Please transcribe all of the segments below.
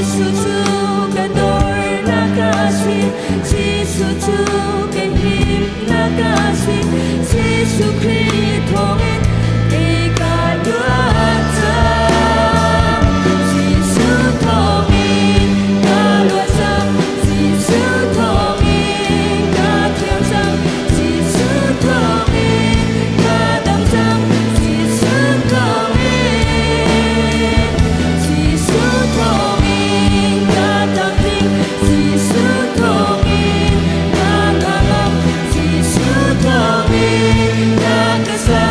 Jesuh cu ka dornak a si, Jesuh cu ka himnak a si, Jesuh Khrih thawngin kei ka luat cang. Jesuh thawngin ka luat cang, Jesuh thawngin ka thiang cang, Jesuh thawngin ka dam cang, Jesuh thawngin. Jesuh thawngin ka tlamtling, Jesuh thawngin ka ngam, Jesuh thawngin ka ka sa,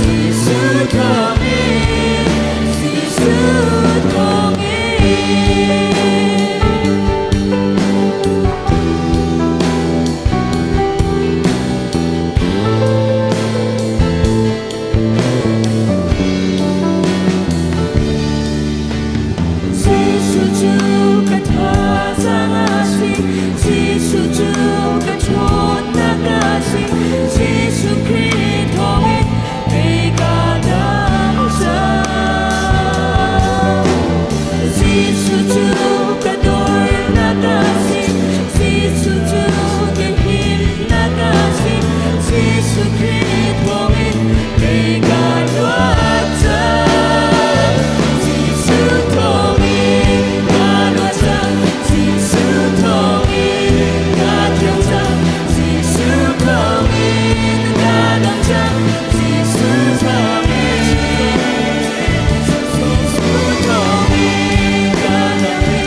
Jesuh thawngin, Jesuh thawngin. Jesuh cu ka thazaang a si, Jesuh cu ka ṭhawnnak a si, Jesuh Khrih thawngin kei ka dam cang. Jesuh cu ka dornak a si, Jesuh cu ka himnak a si, Jesuh Khrih thawngin kei ka luat cang. Jesuh thawngin ka luat cang, Jesuh thawngin ka thiang cang, Jesuh thawngin ka dam cang, Jesuh thawngin, Jesuh thawngin ka dam.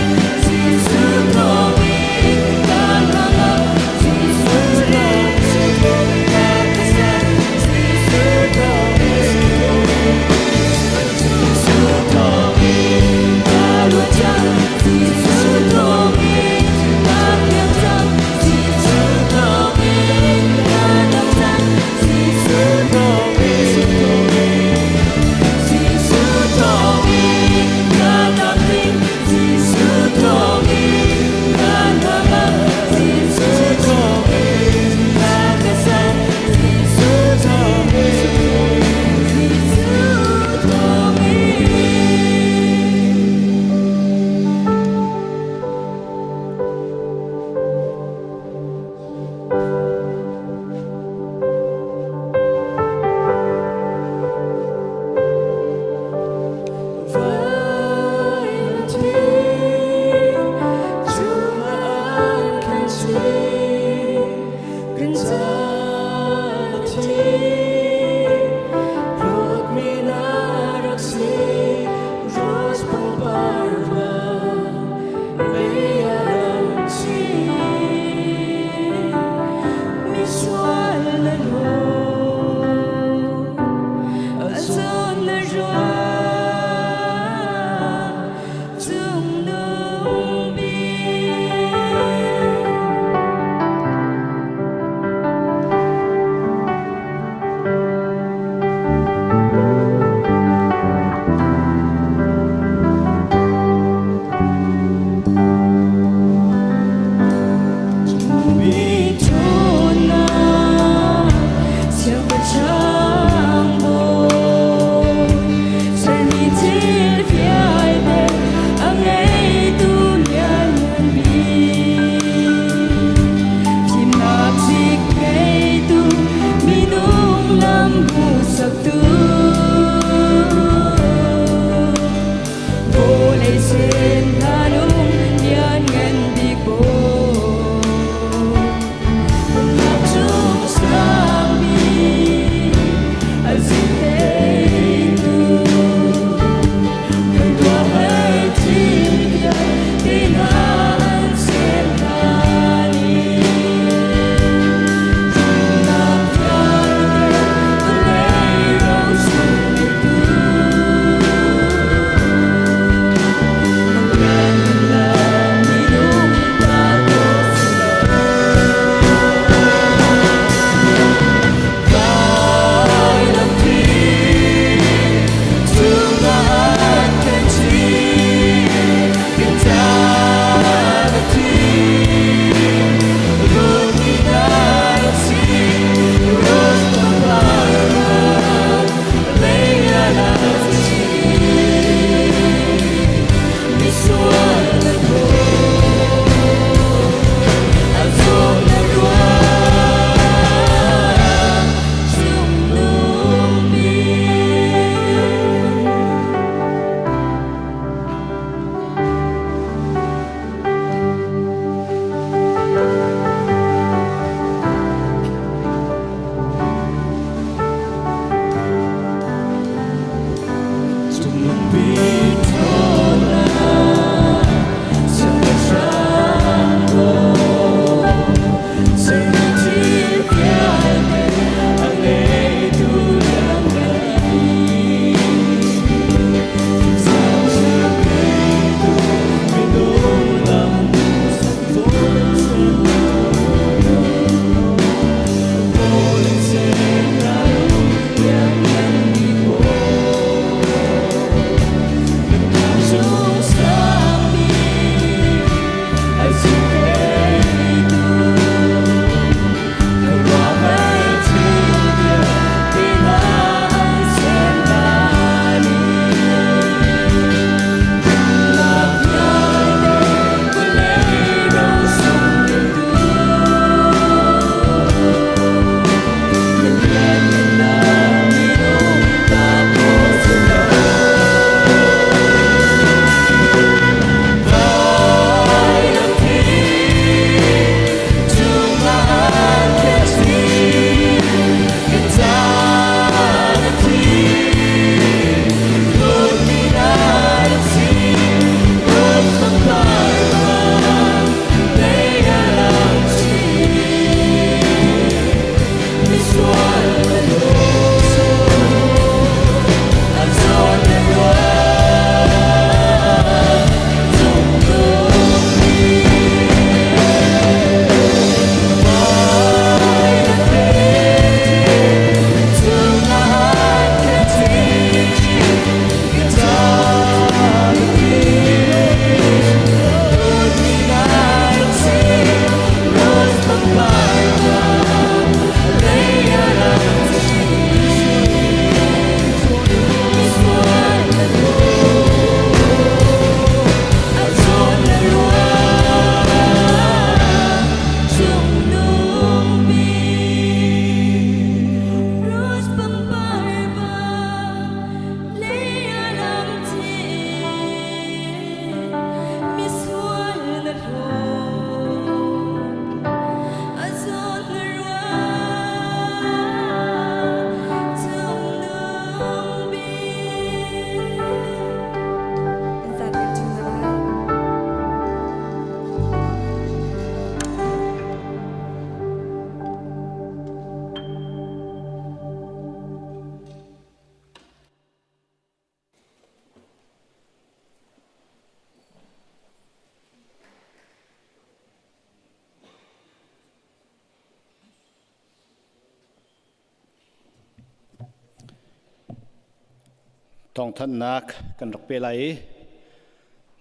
Thawngthanhnak kan rak pe lai i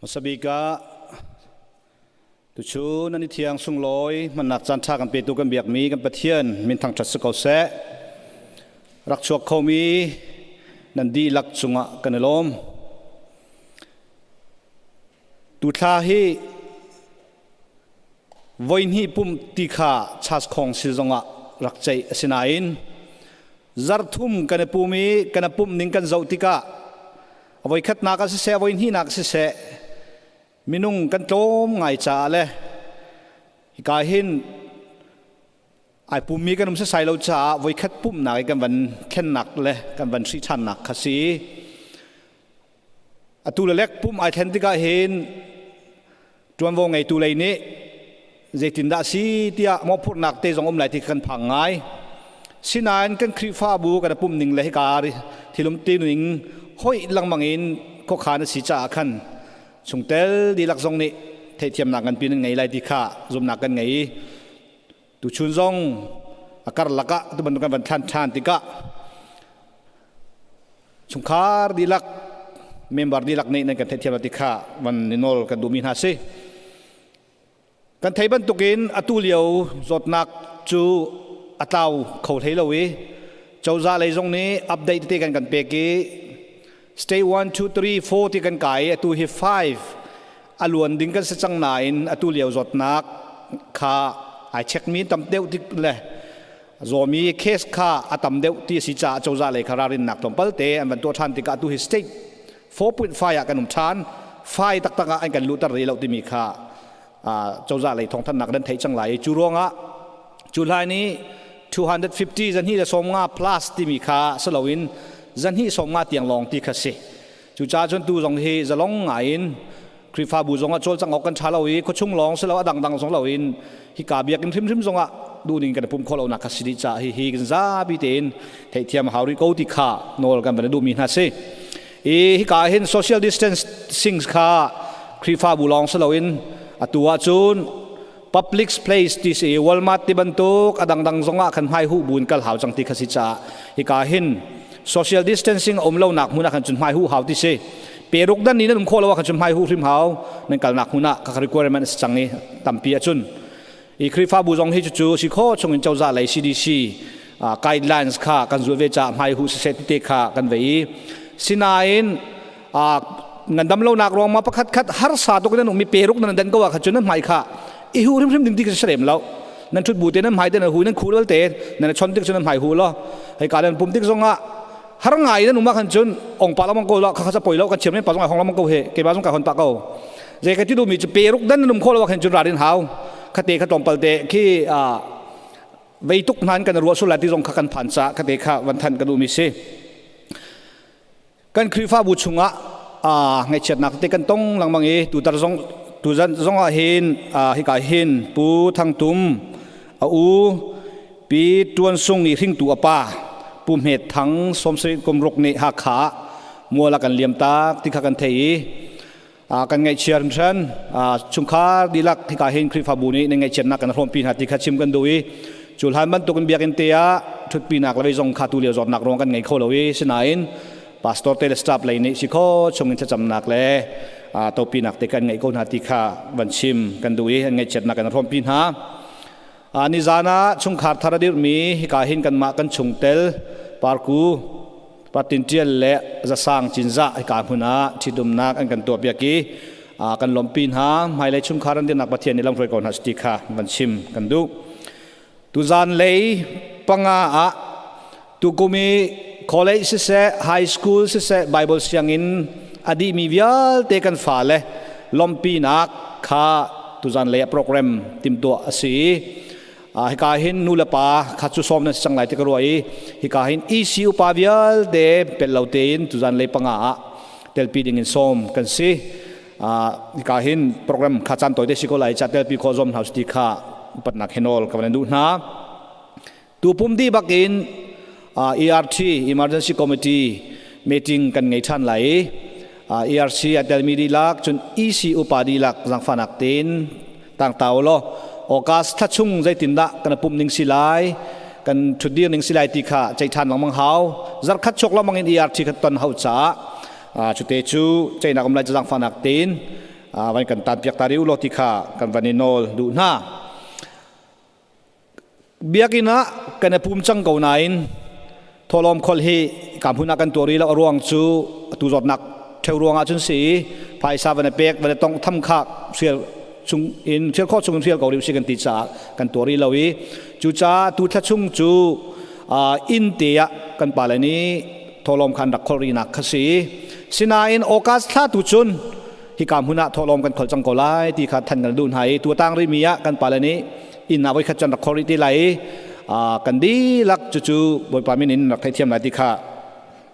hmasa bik ah tuchun nan i thiang sunglawi hmannak caan ṭha kan petu kan biakmi kan Pathian min thangṭhat si ko seh. Rak chuak khomi nan dihlak cungah kan i lawm. Tuthla hi voihnih pumh ti kha Church Council zongah rak ceih a si nain zarthum kan i pum i kan i pumh ning kan zoh tikah a voikhatnak ah siseh a voihnihnak siseh minung kan tlawm ngai caah le hika hin ai pummi kan um sasai lo caah voikhat pumhnak i kan van thlennak le kan van hrih ṭhannak kha si. Atu le lek pumh ai thlen tikah hin ṭuanvo ngeitu lei nih zeitindah si tiah mawhphurhnak te zong um lai ti kan phang ngai. Sinain kan Khrihfabu kan pumh ning le hika thilum ti ning hoih lengmang in khuakhan a si caah khan chungtel dihlak zong nih theihthiamnak nganpi nan ngei lai ti kha zumhnak kan ngei i tuchun zong a karlak ah tu bantuk kan van thlan ṭhan tikah chungkhar dihlak member dihlak nih nan kan theihthiam ti kha van ni nawl kan duhmi hna si. Kan thei bantukin atu lio zawtnak cu a tlau kho hlei lo i cozah lei zong nih update te kan kan pek i stay 1 2 3 4 ti kan kai i atu hi 5 a luan ding kan si cang nain atu lio zawtnak kha ai check mi tam deuh tik le zawmi case kha a tam deuh ti a si caah cozah lei kha ralrinnak tlawmpal te an van tuah ṭhan tikah atu hi state 4.5 ah kan um ṭhan. Fai taktak ah an kan luhter rih lo timi kha cozah lei thawngthanhnak nan theih cang lai i cu ruangah cu hlai nih 250 zanhnih le 50 plus timi kha si loin zanhnih 50 tiang lawng ti kha si. Cucaah cun tu zong hi zalong ngai in Khrihfabu zong ah cawlcangh awk kan ṭha lo i khuachung lawng si lo a dangdang zong lo in hika biakinn hrimhrim zong ah duhning kan i pum khawh lonak kha si dih caah hihi kan zapi tein theihthiam hau rih ko ti kha nawl kan van i duhmi hna si. I hika hin social distancing kha Khrihfabu lawng si loin atu ahcun public place ti si Walmart ti bantuk a dangdang zong ah khan hmai huh buin kal hau cang ti kha si caah hika hin social distancing a um lonak hmun ah khan cun hmai huh hau ti si. Peruk dan ni nan um khawh lo ah khan cun hmai huh hrim hau nan kalnak hmun ah ka requirement a si cang i tampi ahcun i Khrihfabu zong hi cucu si kho chungin cozah lei CDC guidelines kha kan zul ve caah hmai huh siseh tite kha kan vei i sinain ngandam lonak ruang ma pakhat khat harsa tuk nan um mi peruk nan dan ko ah kha cun nan hmai kha i hu hrimhrim ding ti ka serem lo. Nan thut bu te nan hmai te nan hu nan khu te nan chon tik cun nan hmai hu lo. Hei ka nan pum tik zong ah har ngai nan uma khan cun ong pa lamang ko lo kha kha poi lo kan chiam men pa zong ai hong lamang ko he ke ba zong ka hon pa ko je ka ti du mi chu peruk dan nan um kho lo khan cun rarin hau kha te kha tlawmpal te khi a vei tuk nan kan ruah sul lai ti zong kha kan phan cha kha te kha van than ka du mi si. Kan Khrihfabu chungah ngaihchiatnak te kan tong lengmang i tutar zong tuzan zong ah hin hika hin Pu Thang Tum a u Pi Tuan Sung i hringtu a pa Pu Hmet Thang 70 kum ruk nih Hakha mual a kan liam tak ti kha kan thei i kan ngaihchia hringhran. Chungkhar dihlak hika hin Khrihfabu nih nan ngaihchiatnak kan hrawmpi hna ti kha chim kan duh i cu hlan bantukin biakinn te ah ṭhutpinak le zong kha tu lio zawtnak ruang kan ngei kho lo i sinain pastor te le staff lei nih si kho chungin thlacamnak le topinak te kan ngeih ko hna ti kha van chim kan duh i an ngaihchiatnak kan hrawmpi hna. Nizan ah chungkhar thar a dirhmi hika hin kanmah kan chungtel Parku Patin Ṭial le Zasang Cinzah hika hmun ah ṭhitumnak an kan tuahpiak i kan lawmhpi hna. Hmailei chungkhar an dirnak Pathian nih lamhruai ko hna ti kha van chim kan duh. Tuzan lei 5 ah tukum i college siseh, high school siseh, Bible sianginn a dihmi vialte kan fale lawmhpinak kha tuzan lei ah program timhtuah a si. Hika hin nu le pa kha cu sawm nan si cang lai ti ka ruah i hika hin EC upa vialte pel lo tein tuzan lei 5 ah telpi ding in sawm kan si. Hika hin program kha caan tawi te si ko lai ca telpi khawh zuam hna ti kha upatnak he nawl ka van duh hna. Tu pum di bak in ERT Emergency Committee meeting kan ngei ṭhan lai i ERC a telmi dihlak cun EC upa dihlak zangfahnak tein tangtau law August thla chung zeitindah kan pum ning si lai, kan ṭhutdir ning si lai ti kha ceih ṭhan lengmang hau. Zarkhat chuak lengmang in ERT kha ton hau caah. Cute cu ceihnak um lai zaangfahnak tein van kan tan piak ta rih u law ti kha kan van i nawl duh hna. Biakinn ah kan i pum cang ko nain thawhlawm khol hi ka hmun ah kan tuar rih lo. A ruang cu atu zawtnak ṭheo ruang ah cun si i phaisa van i pek van i tongh tham kha hrial chung in hrial khawh chung in hrial ko rih usih kan ti caah kan tuar rih lo i cucaah tu thla chung cu inn te ah kan pale nih thawhlawm kha an rak kholh rihnak kha si. Sinain August thla tu cun hika hmun ah thawhlawm kan khol cang ko lai ti kha than kan duh hna i tu tang rihmi ah kan pale nih inn ah voikhat cun rak khor rih ti lai i kan dihlak cucu Bawipa min in rak theithiam lai ti kha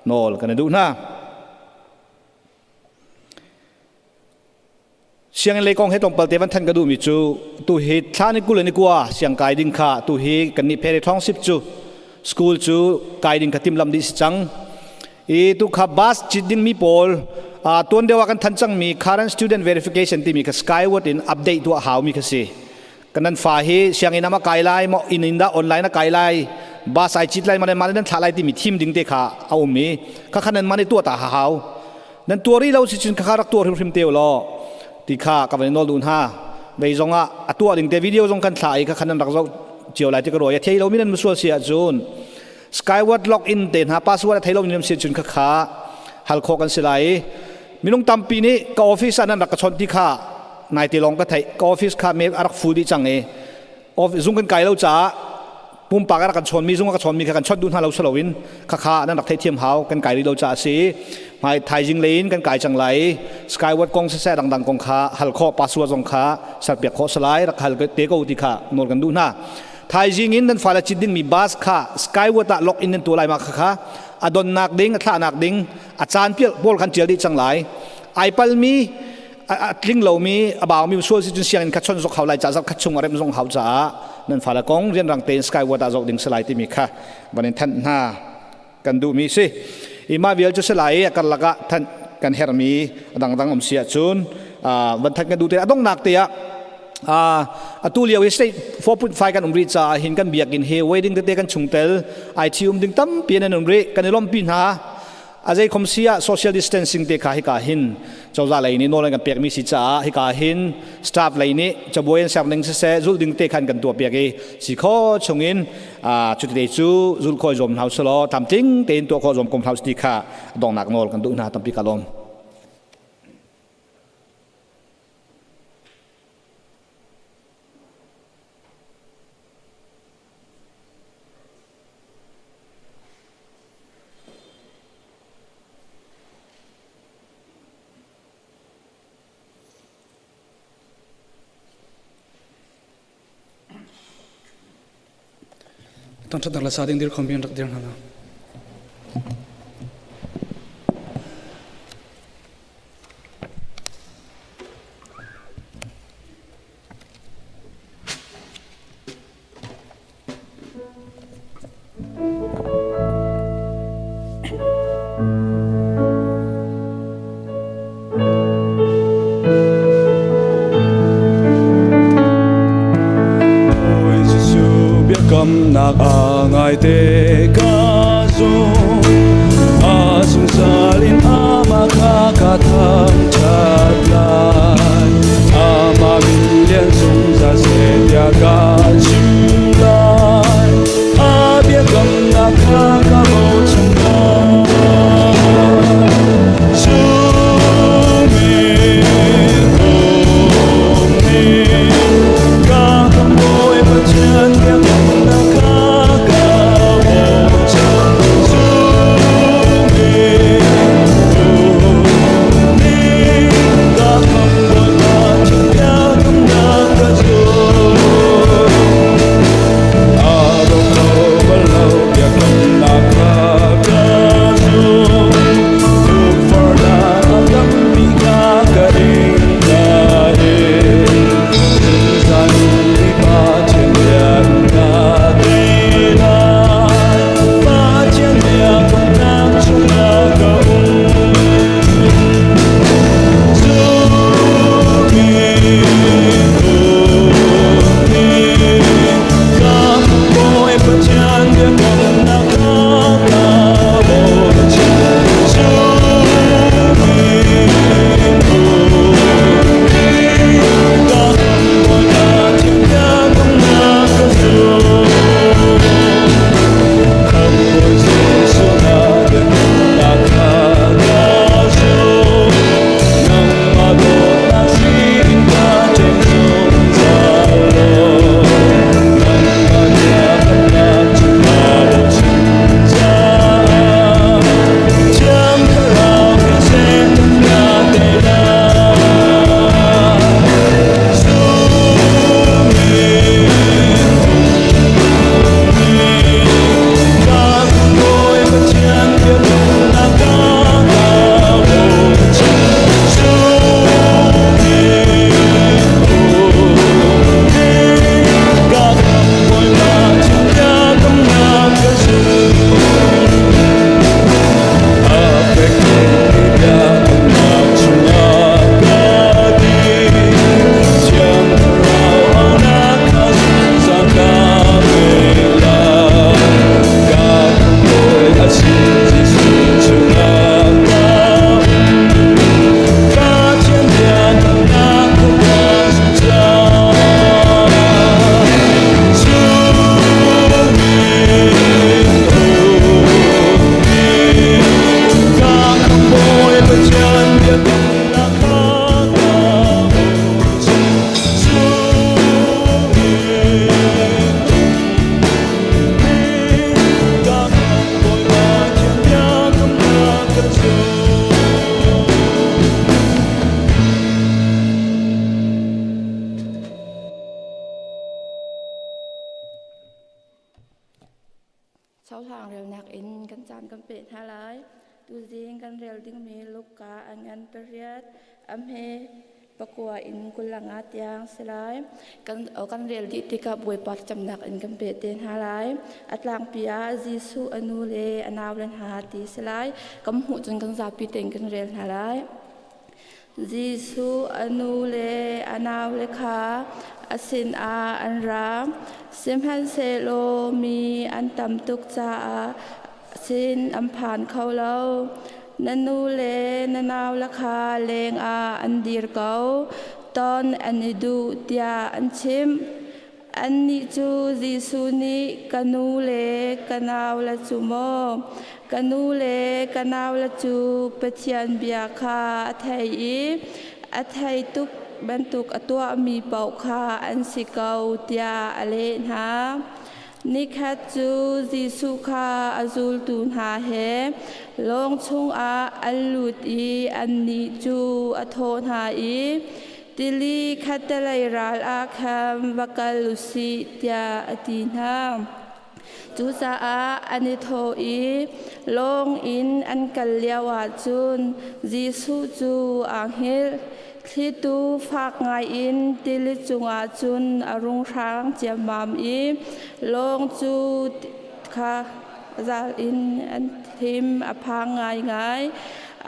nawl kan i duh hna. Sianginn lei kong he tlawmpal te van than ka duhmi cu tu hi thla ni 21 siangkai ding kha tu hi kan nih pheri thawngsip cu school cu kai ding kha timlam dih si cang. I tu kha bus cit ding mi pawl tuan deuh ah kan than cangmi current student verification timi kha skyward in update tuah hau mi kha si. Kanan fa hi sianginn ah kai lai maw, inn in dah online a kai lai, bus ai cit lai ma, nan nan thlah lai timi thim ding te kha a um i kha kha nan man i tuah ta hau. Nan tuar rih lo si cun kha rak tuar hrimhrim te law ti kha ka van nawl duh hna. Vei zong ah a tuah ding te video zong kan thlah i kha khan nan rak zoh cio lai ti ka ruah. Thei lo mi nan musual si ahcun skyward login te hna password a thei lo mi nan si cun kha kha hal khawh kan si lai i minung tampi nih ka office ah nan rak ka chawnh ti kha nai te lawng ka theih. Ka office kha me a rak full dih cang i zung kan kai lo caah pumpak a rak kan chawnmi, zung a ka chawnmi kha kan chawnh duh hna lo saloin kha kha nan rak theihthiam hau. Kan kai rih lo caah si hmai thaizing lein kan kai cang lai. Skyward kong siseh, dangdang kong kha hal khawh, password zong kha serpiak khawh salai, rak hal te ko ti kha nawl kan duh hna. Thaizing in nan fale cit dingmi bus kha skyward ah log in nan tuah lai ma kha kha a donnak ding, a thlahnak ding a caan pial pawl khan tial dih cang lai. Ai palmi, a tling lomi, a baumi sual si cun sianginn kha chon zok hau lai ca zarh khat chung a rem zong hau caah nan fale kong rianrang tein skyward ah zoh ding si lai timi kha van in thanh hna kan duhmi si. I mah vial cu si lai. A karlak ah thanh kan hermi a dangdang um si ahcun van thanh kan duh te. A donghnak te ah atu lio hi state 4.5 kan um rih caah hin kan biakinn hi wedding tete kan chungtel IT um ding tampi an um rih. Kan i lawmpi hna. A zei khom si ah social distancing te kha hika hin cozah lei nih nawl an kan pekmi si caah hika hin staff lei nih cabuai an ser ning siseh, zulh ding te khan kan tuah piak i si kho chungin cuti te cu zulh khawh zuam hna usih law tlamtling tein tuah khawh zuam ko hna usih ti kha donghnak nawl kan duh hna. Tampi ka lawm. Thangṭhatnak le sa ding dir khom in rak dir hna la. Bawi Jesuh biakamnak a ngaite ka zum, a zungzal in amah kha ka thangṭhat lai, amah min lian zungzal seh tiah ka chim lai, a biakamnak kha ka bochan lai. Zumi ummi ka Bawi Pathian biakamnak kha ka bochan. Zumi ummi. Cohlang relnak in kan caan kan peh hna lai. Tuzing kan rel dingmi Luka a ngan pariat, a hme pakua in 25 tiang si lai. Kan rel dih tikah Bawipa thlacamnak in kan peh te hna lai. A tlangpi ah Jesuh a nu le a naule hna ti si lai. Kan hmuh cun kan zapi tein kan rel hna lai. Jesuh a nu le a naule kha a sinah an ra. Sihmanhsehlaw mi an tam tuk caah sin an phan kho lo. Na nu le na naule kha lengah an dir ko, ton an i duh tiah an chimh. Annih cu Jesuh nih ka nu le ka naule cu maw, ka nu le ka naule cu Pathian bia kha a thei i a thei tuk bantuk a tuahmi paoh kha an si ko tiah a leh hna. Nikhat cu Jesuh kha a zultu hna he lawng chungah an lut i annih cu a thawh hna i, Tili khattelei ral ah khan va kal u sih tiah a ti hna. Cucaah an i thawh i lawng in an kal lioah cun Jesuh cu aa hngilh. Thlitu fak ngaiin tili cungah cun a rung hrang ciammam i lawng cu kha zal in an thim a phang ngaingai.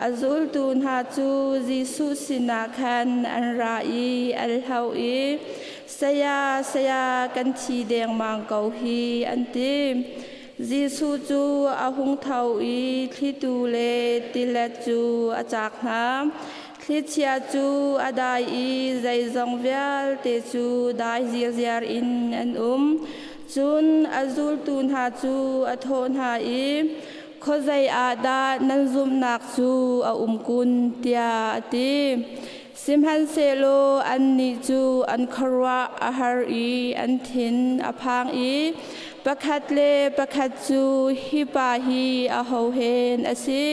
A zultu hna cu Jesuh sinah khan an ra i an hlauh i, Saya, saya, kan thi dengmang ko hi, an ti. Jesuh cu a hung tho i thlitu le tilet cu a cak hna. Thlichia cu a dai i zeizong vialte cu dai zirziar in an um. Cun a zultu hna cu a thawh hna i, Khuazei ah dah nan zumhnak cu a um kun? tiah a ti. Sihmanhsehlaw annih cu an khuaruah a har i an thin a phang i pakhat le pakhat cu, Hi pa hi aho hen a si?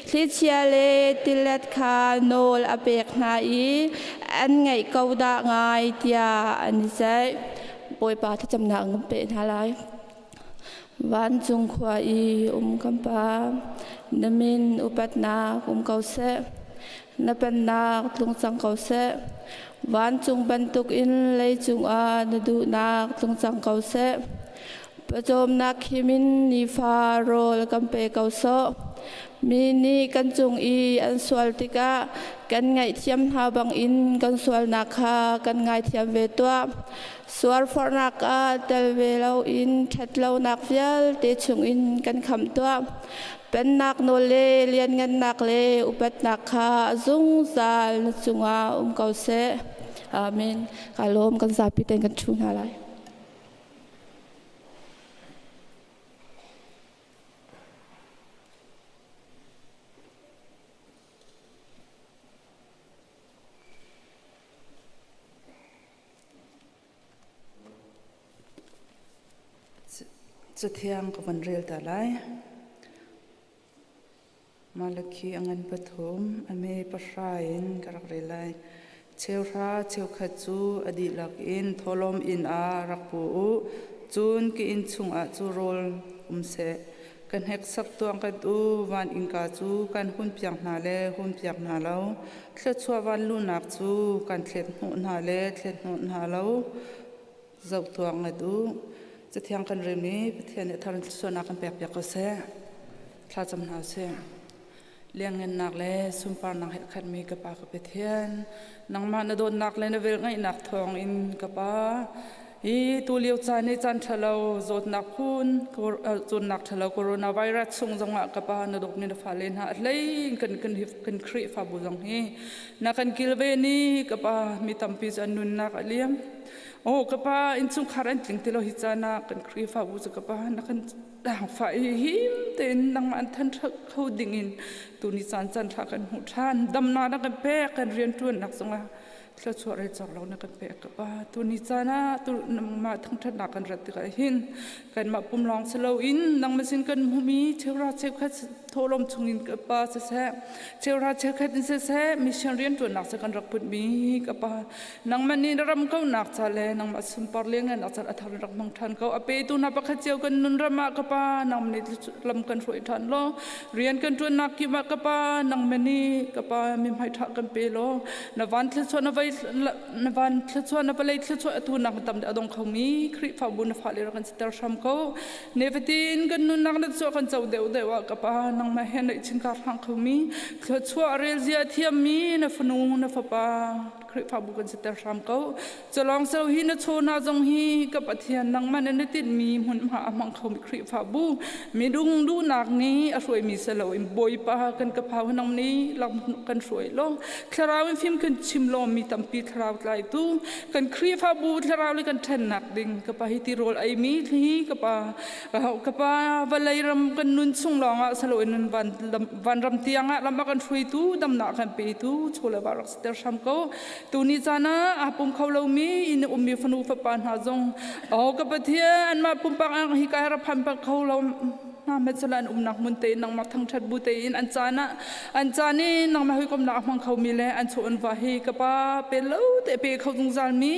Thlichia le tilet kha nawl a pek hna i an ngaih ko dah ngai tiah an i ceih. Bawipa thlacamnak an peh hna lai. Vancung khua i um kan Pa, na min upatnak um ko seh. Na pennak tlung cang ko seh. Vancung bantukin leicung ah na duhnak tlung cang ko seh. Pawcawmnak khimin nifa rawl kan pe ko sawh. Mi nih kan cung i an sual tikah kan ngaihthiam hna bangin kan sualnak kha kan ngaithiam ve tuah. Sualforhnak ah tel ve loin ṭhatlonak vialte chungin kan khamh tuah. Pennak nawl le lianngannak le upatnak kha zungzal na cungah um ko seh. Amen. Ka lawm kan zapi tein kan ṭhu hna lai. Cathiang ka van rel ta lai. Malakhi a ngan pathum, a me pahra in ka rak rel lai. Cheuhra cheukhat cu a dihlak in thawhlawm inn ah rak pu u. Cun ka inn chungah cu rawl um seh. Ka hneksak tuang kan u, van innka cu kan hunpiak hna le hunpiak hna lo. Thluachuah van luhnak cu kan thlet hnawh hna le thlet hnawh hna lo. Zoh tuah ngat u. Cathiang kan rem i Pathian nih a thar in thluachuahnak kan pekpiak ko seh. Thla cam hna usih. Lianngannak le sunparnak he a khatmi ka Pa ka Pathian, nangmah na dawtnak le na velngeihnak thawngin ka Pa, hi tulio caan hi caan ṭhalo zawtnak phun zawtnak ṭhalo coronavirus chung zongah ka Pa na dawtmi na fale hna a hlei in kan kan kan Khrihfabu zong hi na kan kilven i ka Pa mi tampi cu an nunnak a liam. Oh ka Pa innchungkhar an tling ti lo hi caan ah kan Khrihfabu cu ka Pa na kan Fa i him tein nangmah an than kho ding in tuni caan caan tha kan hmuh ṭhan. Damnak na kan pek kan rianṭuannak zongah. Thluachuah rel cawk lo na kan pek ka Pa. Tuni caan ah tu nangmah thangṭhatnak kan rat tikah hin kanmah pum lawng si loin nangmah sin kan hmuhmi cheuhra cheukhat thawhlawm chungin ka Pa siseh cheuhra cheukhat in siseh mission rianṭuannak cu kan rak putmi ka Pa nangmah nih na ram kaunak ca le nangmah sunpar lianngannak ca a thar in rak hmang ṭhan ko. A petu hna pakhat cio kan nun ram ah ka Pa nangmah nih lam kan hruai ṭhan law rian kan ṭuannak kip ah ka Pa nangmah nih ka Pa mithmai ṭha kan pe law na van thluachuah na vei na van thluachuah na vawlei thluachuah atu nak tam deuh a dong khomi Khrihfabu na fale rak kan siter hram ko. Nifatin kan nunnak na chuah kan co deuh deuh ah ka Pa nangmah he naih chin kar hlang khomi thluachuah relzia thiammi na fanu na fapa Khrihfabu kan siter hram ko. Calong so hi na chaw hna zong hi ka Pathian nangmah na na tinhmi hmunhma a hmang khomi Khrihfabu midung duhnak nih a hruaimi si loin Bawipa kan ka phau nang nih lam kan hruai law thlarau in fim kan chim law mi tampi thlarau tlaitu kan Khrihfabu thlarau le kan ṭhennak ding ka pa hi tirawl eimi hi ka pa ka pa vawlei ram kan nun chung lawngah si loin van vanram tiangah lam a kan hruaitu damnak kan petu chaw le va rak siter hram ko. Tuni caan ah aa pum kho lomi inn ummi fanu fapa hna zong oh ka Pathian anmah pumpak ang hi kai ra phan pak kho lo hna hmet an umnak hmun te nangmah thangthat bu tein an caan ah an caan i nangmah hawikomnak a hmang khomi le an chaw an va hi ka pa pe lo te pe kho zungzal mi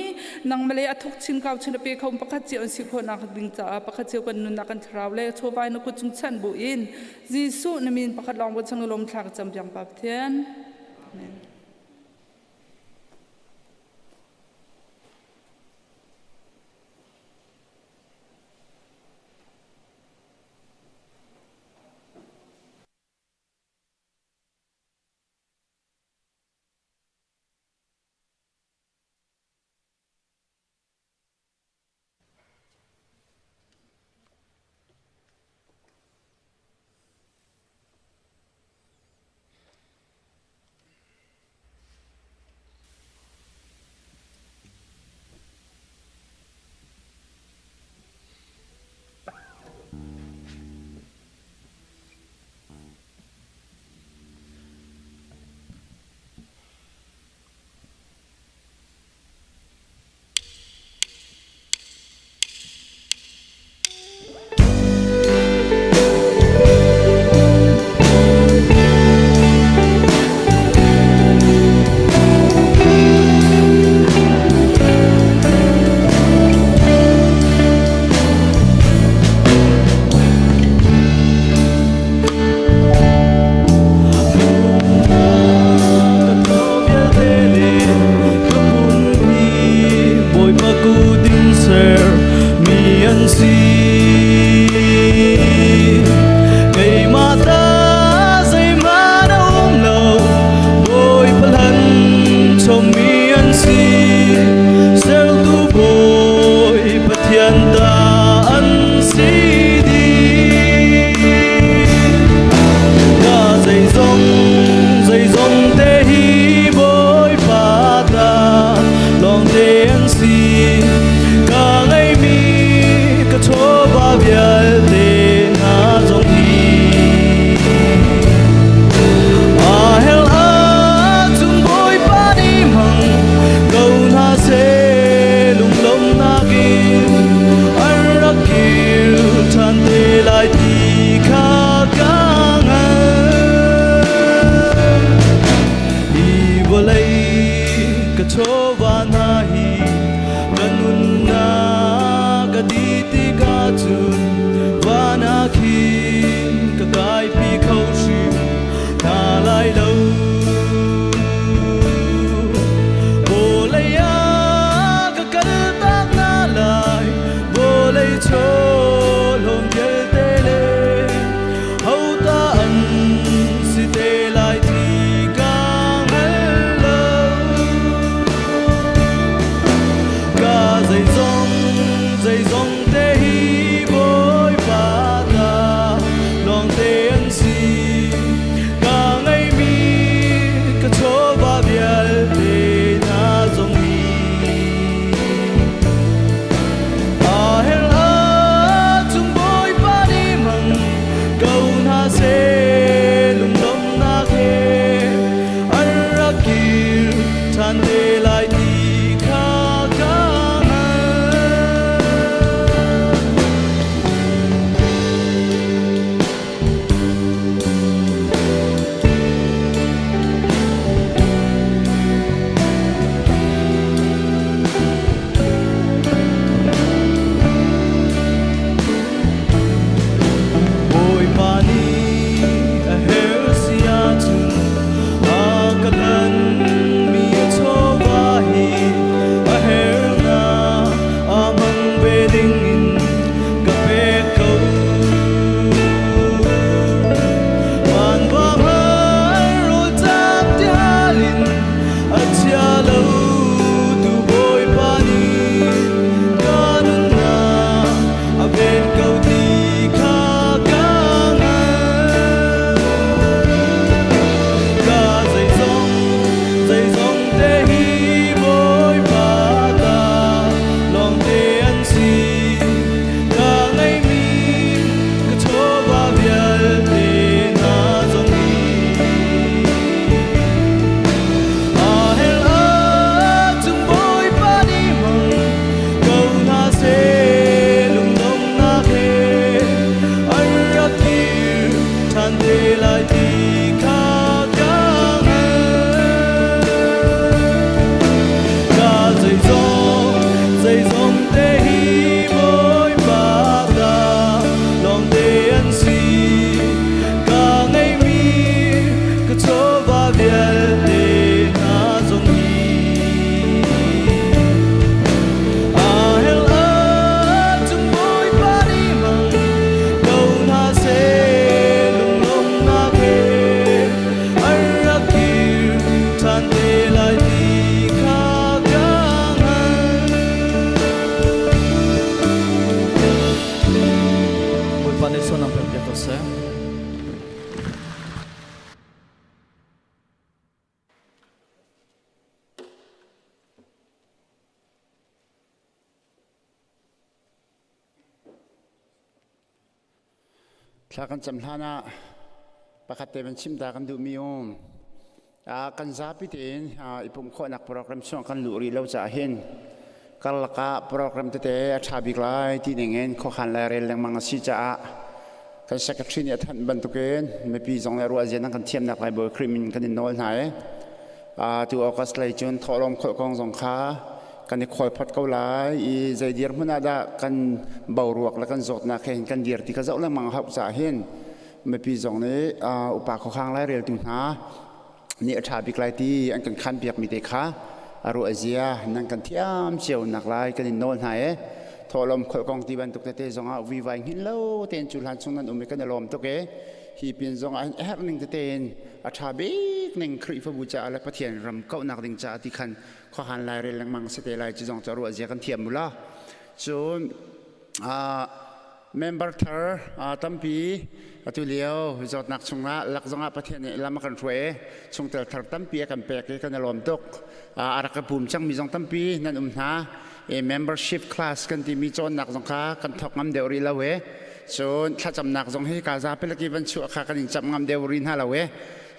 nangmah le a thuk chin kau chin a pe kho pakhat cio an si khawhnak ding caah pakhat cio kan nunnak kan thlarau le chawvai na kut cung chanh bu in Jesuh na min pakhat lawng bu chung lawm thla ka cam piang pa Pathian. Amen. Lunglomnak he an rak kir ṭhan te lai. Thla kan cam hlan ah pakhat te van chim ta kan duhmi um. Kan zapi tein i pumh khawhnak program chung kan luh rih lo caah hin karlak ah program tete a ṭha bik lai ti ning in khuakhan le rel lengmang a si caah kan secretary nih a thanh bantukin mipi zong le ruah zian an kan thiamnak lai Bawi Khrih min kan in nawl hna i tu August lei cun thawhlawm kholh kong zong kha kan i khawl phot ko lai i zei dirhmun ah dah kan boruak le kan zawtnak he hin kan dir ti kha zoh lengmang a hauh caah hin mipi zong nih upa khuakhang laireltu hna nih a ṭha bik lai ti an kan khan piakmi te kha a ruah zia nan kan thiam cio nak lai kan in nawl hna e thawhlawm kholh kong ti bantuk tete zong ah vuivai hngin lo tein cu hlan chung nan um i kan i lawm tuk e hi pin zong ah a herh ning tete in a ṭha bik ning Khrihfabu caah le Pathian ram kauhnak ding caah ti khan khuahan lairel lengmang si te lai cu zong cu a ruah zia kan thiam mu la cun member thar tampi atu lio zawtnak chungah lak zongah Pathian nih lam a kan hruai i chungtel thar tampi a kan pek i kan i lawm tuk. A rak ka pum cangmi zong tampi nan um hna. I membership class kan timi cawnnak zong kha kan thawk ngam deuh rih lo i cun thlacamnak zong hi ka zapi lak i van chuah kha kan in camh ngam deuh rih hna lo i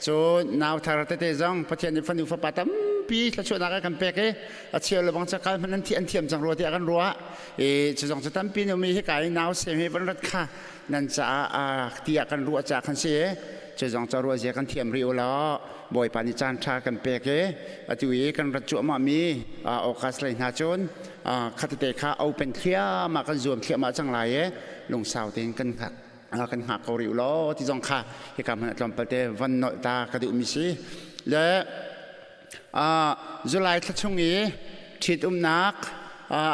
cun nau thar tete zong Pathian nih fanu fapa tampi thluachuahnak a kan pek i a cheu le bang cakal hmanh an thiam cang rua tiah kan ruah. I cu zong cu tampi nu mi hika i nau sem hi van rat kha nan caah tiah kan ruah ca khan si cu zong ca ruah zia kan thiam rih u law Bawipa nih caan ṭha kan pek i atu i kan rat cuahmah mi August lei hna cun khatete kha open thliahmah kan zuam thliahmah cang lai i lungsau tein kan hngak kan hngak ko rih u law ti zong kha hika hmanh tlawmpal te van nolh ta ka duh mi si le July thla chung i ṭhitumnak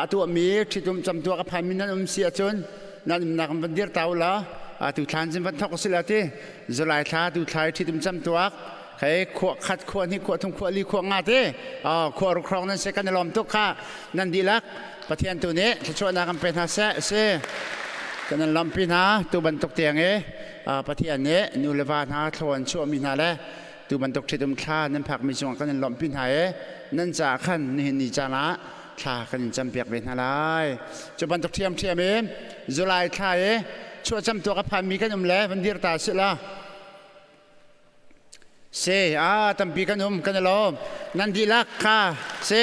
a tuahmi ṭhitum camtuak a phanmi nan um si ahcun nan umnak in van dir ta u law tu thlan cun van thawk u sila ti July thla tu thla i ṭhitum camtuak hei khua khat khua hnih khua thum khua li khua nga te khua ruk hrawng nan si kan i lawm tuk kha nan dihlak Pathian tu nih thluachuahnak an pe hna seh si kan in lawmhpi hna tu bantuk tiang i Pathian nih nu le va hna thlaw an chuahmi hna le Tu bantuk ṭhitum thla nan phakmi cungah kan in lawmhpi hna i nan caah khan nihin ni caan ah thla kan in campiak ve hna lai. Cu bantuk ṭhiamṭhiam in July thla i chuahcam tuak a phanmi kan um le van dir ta sih la. Se a tampi kan um kan i lawm. Nan dihlak kha se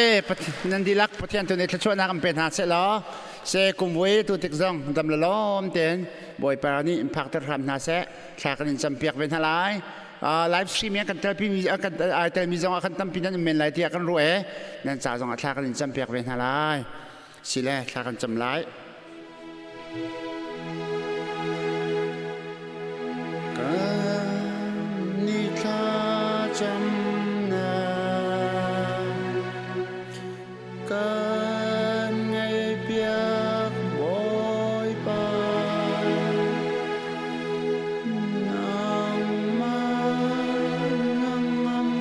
nan dihlak Pathian tu nih thluachuahnak an pe hna seh law se kum vui tu tik zong dam le lawm tein Bawipa nih in phakter hram hna seh thla kan in campiak ve hna lai. Live stream in kan telpi mi kan ai telmi zong ah kan tampi nan um men lai tiah kan ruah e nan ca zong ah thla kan in cam piak ve hna lai sile thla kan cam lai. Kan ni thla cam na Kan ngaihpiak Bawipa, nangmah hnangamnak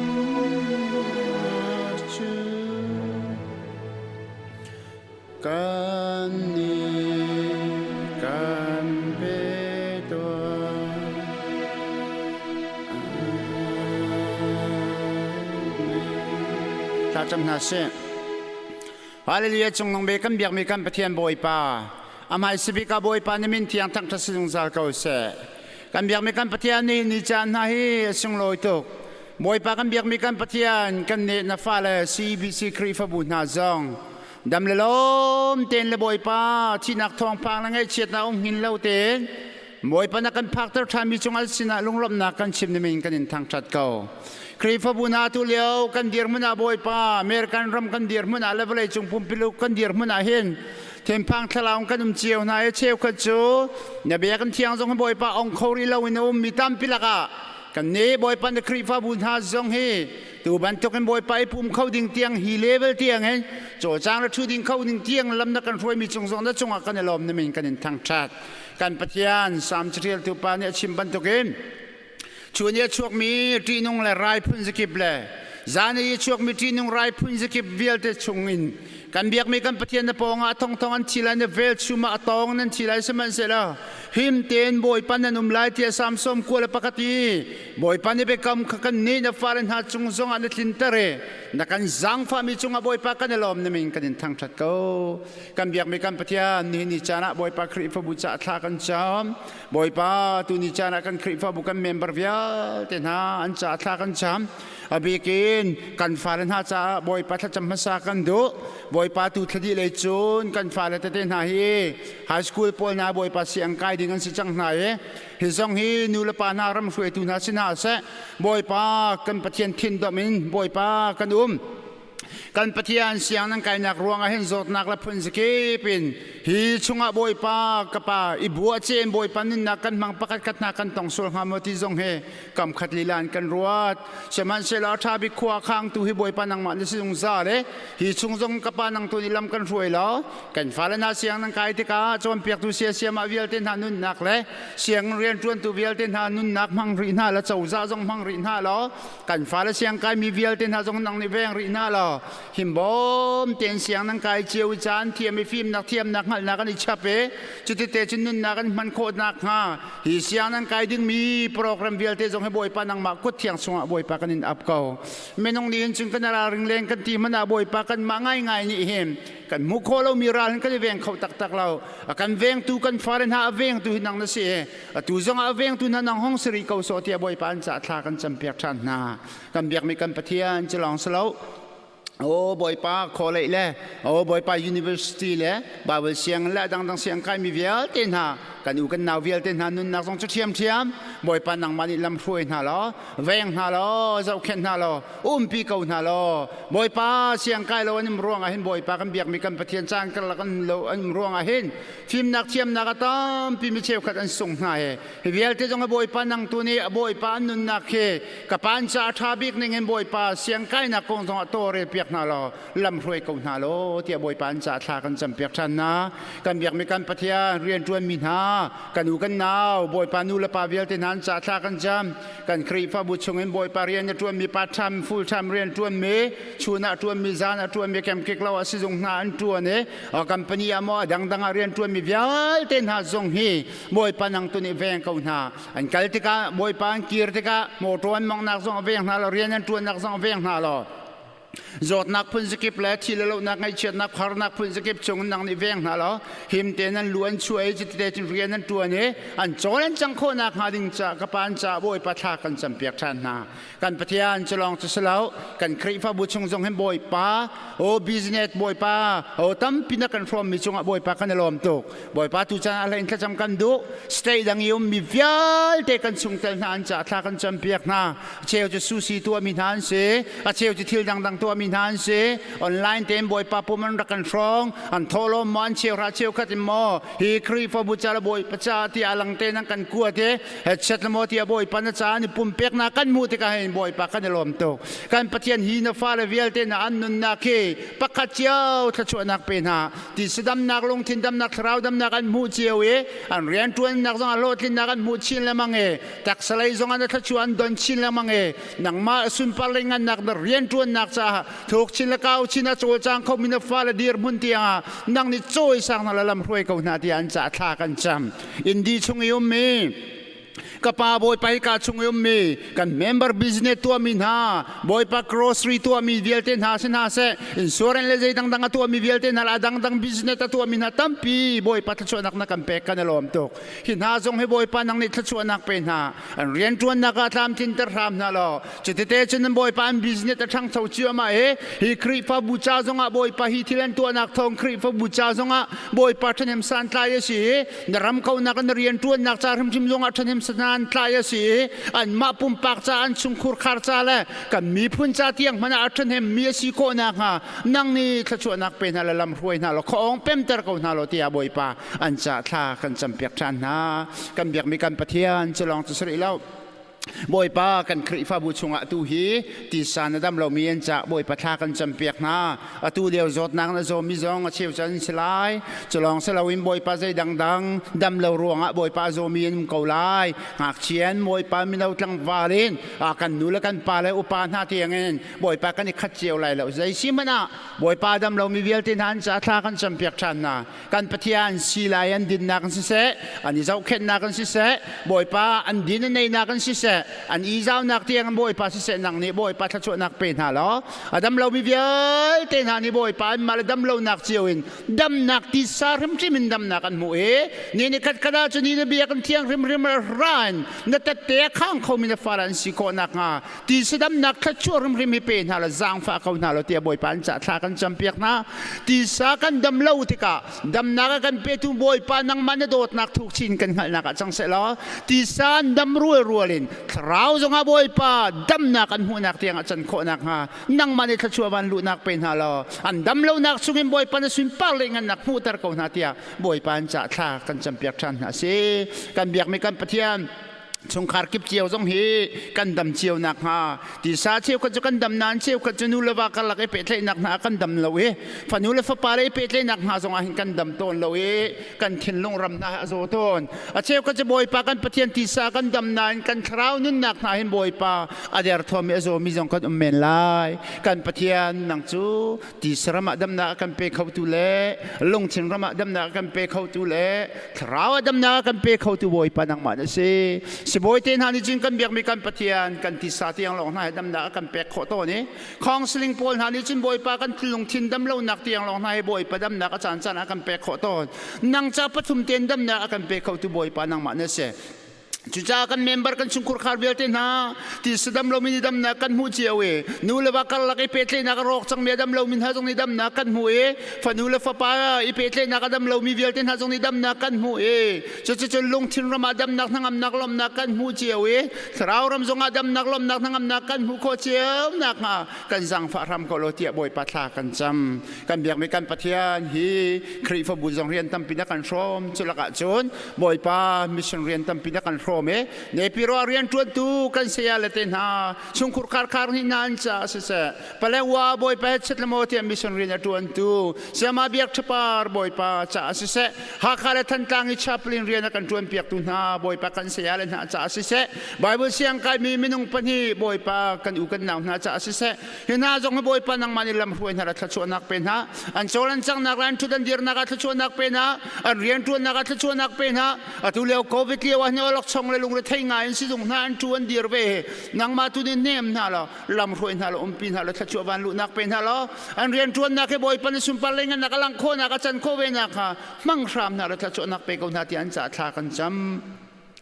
cu kan nih kan pe tuah. Thla cam hna sih. Hallelujah cungnung be kan biakmi kan Pathian Bawipa amai sibik ah Bawipa na min thiang thangṭhat si zungzal ko seh. Kan biakmi kan Pathian nih ni caan hna hi a sunglawi tuk. Bawipa kan biakmi kan Pathian kan nih na fale CBC Khrihfabu hna zong dam le lawm tein le Bawipa thihnak thawngpang le ngaihchiatnak um hngin lo tein Bawipa na kan phakter ṭhanmi cungah sinah lunglawmhnak kan chim nimin kan in thangṭhat ko. Khrihfabu hna tu lio kan dirhmun ah Bawipa American ram kan dirhmun ah le vawlei cung pumpiluk kan dirhmun ah hin thinphang thlalaung kan um cio hna i cheukhat cu na bia kan thiang zong hi Bawipa ong kho rih lo in a ummi tampi lakah kan nih Bawipa na Khrihfabu hna zong hi tu bantukin Bawipa i pum kho ding tiang hi level tiang hin cawlcang le ṭhu ding kho ding tiang lam na kan hruaimi cung zong na cungah kan i lawm na min kan in thangṭhat. Kan Pathian Salm caṭialtu pa nih a chim bantukin chun i a chuakmi ṭihnung le rai phun zakip le zan i a chuakmi ṭihnung rai phun zakip vialte chungin Kan biakmi kan Pathian na pawngah a thongthong an thi lai, na velchum ah a tawng nan thi lai. Sihmanhsehlaw him tein Bawipa nan um lai tiah Salm 91 i Bawipa nih biakam kha kan nih na fale hna cung zongah na tlinter i na kan zaangfahmi cungah Bawipa kan i lawm na min kan in thangṭhat ko. Kan biakmi kan Pathian, nihin ni caan ah Bawipa Khrihfabu caah thla kan cam. Bawipa, tuni caan ah kan Khrihfabu kan member vialte hna an caah thla kan cam. A bikin kan fale hna caah Bawipa thlacam hmasa kan duh. Bawipa tu thla dih lei cun kan fale tete hna hi high school pawl hna Bawipa siang kai ding an si cang hna i hi zong hi nu le pa hna ram hruaitu hna si hna seh Bawipa kan Pathian thindomh in Bawipa kan um. Kan Pathian siang nan kainak ruangah hin zawtnak le phun zakip in hi chungah Bawipa ka pa i bua cen Bawipa nunnak kan hmang pakhat khat hna kan tong sual hnga maw ti zong hi kam khat lila in kan ruat. Sihmanhsehlaw a ṭha bik khua khangtu hi Bawipa nangmah na si zungzal i hi chung zong ka pa nang tu nih lam kan hruai law kan fale hna siang nan kai tikah cawnpiaktu siasiamah vialte hna nunnak le sianginn rianṭuantu vialte hna nunnak hmang rih hna la cozah zong hmang rih hna law kan fale siang kaimi vialte hna zong nang nih veng rih hna law himbawm tein siang nan kai cio i caan thiam i fimnak thiamnak hngalhnak an i chap i cutite cun nunnak an hman khawh nakhnga hi siang nan kai dingmi program vialte zong hi Bawipa nangmah kut thiang chungah Bawipa kan in ap ko. Minung nih hin cun kan ralring leng kan ti hmanh ah Bawipa kanmah ngaingai nih hin kan hmuh khawh lomi ral hin kan i veng kho taktak lo. A kan vengtu kan fale hna a vengtu hi nang na si i atu zongah a vengtu hna nang hong si rih ko sawh tiah Bawipa an caah thla kan campiak ṭhan hna. Kan biakmi kan Pathian cu lawng si lo. O Bawipa college le o Bawipa university le Bible sianginn le dangdang siang kaimi vialte hna kan u kan nau vialte hna nunnak zong cu ṭhiamṭhiam Bawipa nangmah nih lam hruai hna law veng hna law zohkhenh hna law umpi ko hna law Bawipa siang kai lo an um ruangah hin Bawipa kan biakmi kan Pathian caan karlak an lo an um ruangah hin fimnak thiamnak a tampi mi cheukhat an sung hna he hi vialte zong a Bawipa nang tu nih a Bawipa an nunnak hi ka pan ca a ṭha bik ning in Bawipa siangkainak kong zong ah tawlrel piak hna law lam hruai ko hna law tiah Bawipa an ca thla kan campiak ṭhan hna. Kan biakmi kan Pathian rianṭuanmi hna kan u kan nau Bawipa nu le pa vialte hna an ca thla kan cam. Kan Khrihfabu chungin Bawipa rian a ṭuanmi part time full time rian ṭuanmi chun ah ṭuanmi zan ah ṭuanmi kemkik lo ah sizung hna an ṭuan i company ah maw a dangdang ah rian ṭuanmi vialte hna zong hi Bawipa nang tu nih veng ko hna. An kal tikah Bawipa an kir tikah mawṭaw an monghnak zong a veng hna lo, rian an ṭuannak zong a veng hna lo. Zawtnak phun zakip le thi le lohnak ngaihchiatnak harnak phun zakip chung nang nih veng hna lo. Him tein an lu an chuah i cutite cun rian an ṭuan i an cawl an cang khawhnak hnga ding ca ka pa an ca Bawipa thla kan campiak ṭhan hna. Kan Pathian cu lawng cu si lo, kan Khrihfabu chung zong hin Bawipa, o business Bawipa, o tampi na kan hrawmmi cungah Bawipa kan i lawm tuk. Bawipa tu caan ah hlein thlacam kan duh. State dang i ummi vialte kan chungtel hna an caah thla kan campiak hna. A cheu cu sushi tuahmi hna an si, a cheu cu thil dangdang tuahmi hna an si. Online tein Bawipa pum an rak kan hrawng, an thawhlawm maw an cheuhra cheukhat in maw hi Khrihfabu ca le Bawipa ca tiah lang tein an kan kuat i headset le maw tiah Bawipa na ca an i pumpeknak kan hmuh tikah hin Bawipa kan i lawm tuk. Kan Pathian hi na fale vialte na an nunnak hi pakhat cio thluachuahnak pe hna. Tisa damnak, lungthin damnak, thlarau damnak an hmuh cio i an rianṭuannak zong ah hlawhtlinnak an hmuh chin lengmang i taksa lei zong ah na thluachuah an don chin lengmang i nangmah sunpar le ngannak na rianṭuannak caah thuk chin le kau chin a cawlcang khomi na fale dirhmun tiangah nang nih cawisang na lam hruai ko hna tiah an caah thla kan cam. Indi chung i ummi ka pa Bawipa hika chung i ummi kan member business tuahmi hna Bawipa grocery tuahmi vialte hna si hna seh, insurance le zei dangdang a tuahmi vialte hna le a dangdang business a tuahmi hna tampi Bawipa thluachuahnak na kan pek, kan i lawm tuk. Hi hna zong hi Bawipa nang nih thluachuahnak pe hna, an rianṭuannak ah tlamtlinter hram hna law cutite cun nan Bawipa an business a ṭhangcho ciammah i hi Khrihfabu ca zongah Bawipa hi thil an tuahnak thawng Khrihfabu ca zongah Bawipa ṭhahnem santlai a si i na ram kaunak na rianṭuannak ca hrimhrim zongah ṭhahnem santlai a si i anmah pumpak ca, an chungkhur khar ca le kan miphun ca tiang hmanh ah a ṭhahnem mi a si khawh nakhnga nang nih thluachuahnak pe hna le lam hruai hna law khuaawng pemter ko hna law tiah Bawipa an ca thla kan campiak ṭhan hna. Kan biakmi kan Pathian cu lawng cu si rih lo. Bawipa kan Khrihfabu chungah tu hi tisa na dam lomi an cah Bawipa thla kan campiak hna. Atu lio zawtnak na zawmi zong a cheu can si lai. Culawng si loin Bawipa zei dangdang dam lo ruangah Bawipa a zawmi an um ko lai. Ngakchian Bawipa mino tlangval in kan nu le kan pa le upa hna tiangin Bawipa kan i khat cio lai lo. Zei si hmanh ah Bawipa dam lomi vialte hna an cah thla kan campiak ṭhan hna. Kan Pathian silai an dinnak in siseh, an i zohkhenhnak in siseh, Bawipa an din an einak in siseh, an i zaunak tiang Bawipa siseh nang nih Bawipa thluachuahnak pe hna law a dam lomi vialte hna nih Bawipa anmah le dam lonak cio in damnak tisa hrimhrim in damnak an hmuh i ni ni khat khat ah cun ni na biakinn thiang hrimhrim ra in na tette a khang khomi na fale an si khawh nakhnga tisa damnak thluachuah hrimhrim hi pe hna law zaangfah ko hna law tiah Bawipa an cah thla kan campiak hna. Tisa kan dam lo tikah damnak a kan petu Bawipa nangmah na dawtnak thuk chin kan hngalhnak ah cang seh law tisa an dam rualrual in thlarau zongah Bawipa damnak an hmuhnak tiang a can khawh nakhnga nangmah nih thluachuah van luhnak pe hna law an dam lonak chungin Bawipa na sunpar le ngannak hmuhter ko hna tiah Bawipa an cah thla kan campiak ṭhan hna si. Kan biakmi kan Pathian chungkhar kip cio zong hi kan dam cio nakhnga tisa cheukhat cu kan dam nain cheukhat cu nu le va karlak i pehtlaihnak hna kan dam lo i fanu le fapa le i pehtlaihnak hna zong ah hin kan dam tawn lo i kan thinlung ram hna a zaw tawn. A cheukhat cu Bawipa kan Pathian tisa kan dam nain kan thlarau nunnak hna hin Bawipa a derthawm i a zawmi zong kan um men lai. Kan Pathian, nang cu tisa ram ah damnak a kan pe khotu le lungthin ram ah damnak a kan pe khotu le thlarau ah damnak a kan pe khotu Bawipa nangmah na si. Sibawi te hna nih cun kan biakmi kan Pathian kan tisa tiang lawng hna he damnak a kan pek khawh tawn i counseling pawl hna nih cun Bawipa kan lungthin dam lonak tiang lawng hna he Bawipa damnak a caan caan ah kan pek khawh tawn. Nang ca pathum ten damnak a kan pe khotu Bawipa nangmah na si. Cucaah kan member kan chungkhur khar vialte hna ti sadam lomi nih damnak kan hmuh cio i nu le va karlak i pehtlaihnak a rawk cangmi a dam lomi hna zong nih damnak kan hmuh i fanu le fapa i pehtlaihnak a dam lomi vialte hna zong nih damnak kan hmuh i cuticun lungthin ram ah damnak hnangamnak lawmhnak kan hmuh cio i thlarau ram zongah damnak lawmhnak hnangamnak kan hmuh khawh cio nakhnga kan zaangfah hram ko law tiah Bawipa thla kan cam. Kan biakmi kan Pathian hi Khrihfabu zong rian tampi na kan hrawm. Cu lakah cun Bawipa mission rian tampi na kan hrawm i Nepiro rian ṭuantu kan saya le te hna chungkhur khar nih hna an caah siseh Palewa Bawipa he chet le tiah mission rian a ṭuantu Sayama Biak Ṭhapar Bawipa caah siseh Hakha le Thantlang i chaplain rian a kan ṭuanpiaktu hna Bawipa kan saya le hna caah siseh Bible siang kaimi minung pahnih Bawipa kan u kan nau hna caah siseh Hi hna zong hi Bawipa nangmah nih lamhruai hna le thluachuahnak pe hna. An cawl an cangnak le an ṭhut an dirnak ah thluachuahnak pe hna. An rianṭuannak ah thluachuahnak pe hna. Atu lio COVID lio ah hin awlokchong le lungrethei ngai in sizung hna an ṭu an dir ve. Nangmah tu nih hnem hna law lamhruai hna law umpi hna law thluachuah van luhnak pe hna law an rianṭuannak hi Bawipa na sunpar le ngannak a langh khawhnak a can khawh ve nakhnga hmang hram hna law thluachuahnak pe ko hna tiah an caah thla kan cam.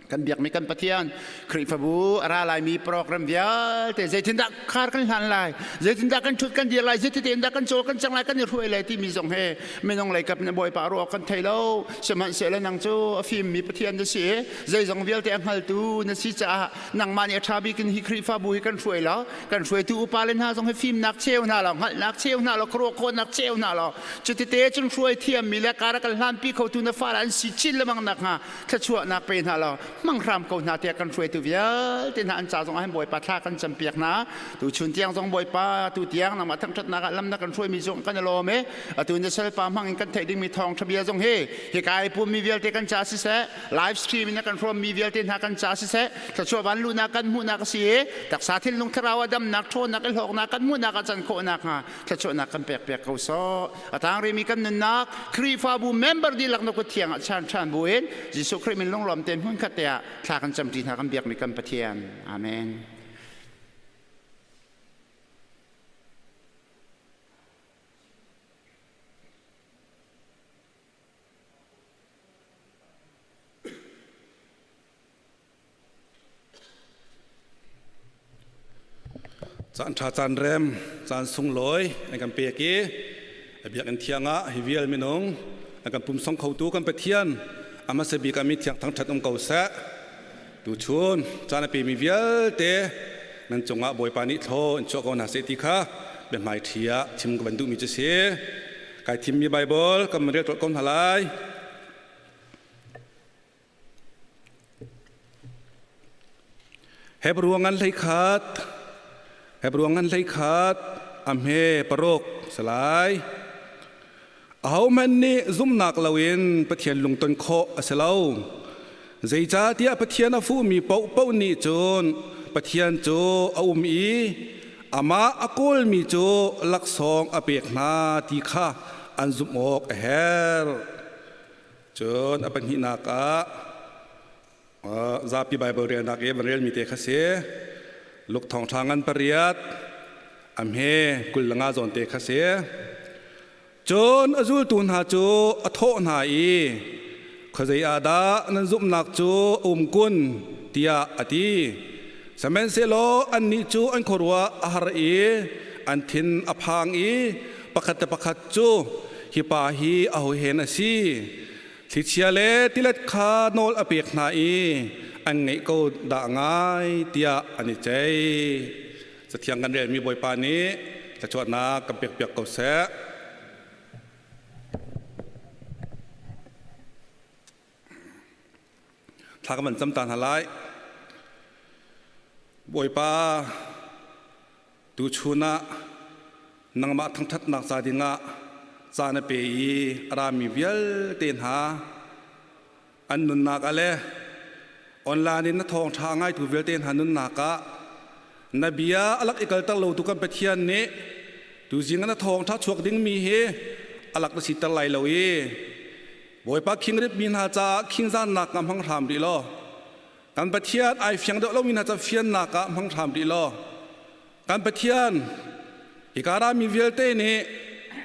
Kan biakmi kan Pathian Khrihfabu a ra laimi program vialte zeitindah khar kan hlan lai, zeitindah kan ṭhut kan dir lai, zeititin dah kan cawl kan cang lai, kan i hruai lai timi zong he minung lei kap in Bawipa ruah kan thei lo. Sihmanhsehlaw nang cu a fimmi Pathian na si i zeizong vialte a hngaltu na si caah nangmah nih a ṭha bik in hi Khrihfabu hi kan hruai law kan hruaitu upa le hna zong hi fimnak cheu hna law hngalhnak cheu hna law khuaruah khawhnak cheu hna law cutite cun hruai thiammi le kar a kan hlanpi khotu na fale an si chin lengmang nakhnga thluachuahnak pe hna law hmang hram ko hna tiah kan hruaitu vialte hna an ca zong ah hin Bawipa thla kan campiak hna. Tuchun tiang zong Bawipa tu tiang nangmah thangṭhatnak ah lam na kan hruaimi zong kan i lawm i atu na salpa hmang in kan theih dingmi thawngṭha bia zong hi hika i pummi vialte kan ca siseh, live stream in a kan hrawmmi vialte hna kan ca siseh, thluachuah van luhnak kan hmuhnak a si i taksa thinlung thlarau ah damnak ṭhawnnak i hlawknak kan hmuhnak ah can khawhnak hnga thluachuahnak kan pek piak ko sawh. A tang rimi kan nunnak Khrihfabu member dihlak na kut thiang ah chan ṭhan buin Jesuh Khrih min lunglawm tein hmunkhat te ah thla kan camṭi hna kan biakmi kan Pathian. Amen. Caan ṭha caan rem, caan sunglawi an kan pek i a biakinn thiang ah hi vial minung an kan pumsong khotu kan Pathian a hmasa bik ah mi thiang thangṭhat um ko seh. Tuchun caan a pemi vialte nan cungah Bawipa nih thlaw in chuah ko hna seh ti kha biahmai ṭhi ah chim ka van duhmi cu si. Kai thimmi Baibal kan rel ko hna lai. Hebru ngan hlei khat Hebru ngan hlei khat a hme paruk salai. Ahohmanh nih zumhnak loin Pathian lungton khawh a si lo. Zeicahtiah Pathian a fuhmi paohpaoh nih cun Pathian cu a um i amah a kawlmi cu laksawng a pek hna ti kha an zumh awk a herh. Cun a pahnihnak ah Zapi Baibal relnak i van relmi te kha si. Luke thawngṭha ngan pariat a hme 20 le nga zawn te kha si. Cun a zultu hna cu a thawh hna i, Khuazei ah dah nan zumhnak cu a um kun? tiah a ti. Sihmanhsehlaw annih cu an khuaruah a har i an thin a phang i pakhat le pakhat cu, Hi pa hi aho hen a si? Thlichia le tilet kha nawl a pek hna i an ngeih ko dah ngai tiah an i ceih. Cathiang kan relmi Bawipa nih thluachuahnak kan pekpiak ko seh. Thla kan van cam ta hna lai. Bawipa tuchun ah nangmah thangṭhatnak ca dingah ca na pe i a rami vialte hna an nunnak ah le online in na thawngṭha a ngaitu vialte hna nunnak ah na bia a lak i kalter lotu kan Pathian nih tuzing ah na thawngṭha chuak dingmi hi a lak na siter lai lo i Bawipa khingrit mi hna caah khingzannak ah hmang hram rih law kan Pathian ai fiang deuh lomi hna ca fiannak ah hmang hram rih law kan Pathian hika rami vialte nih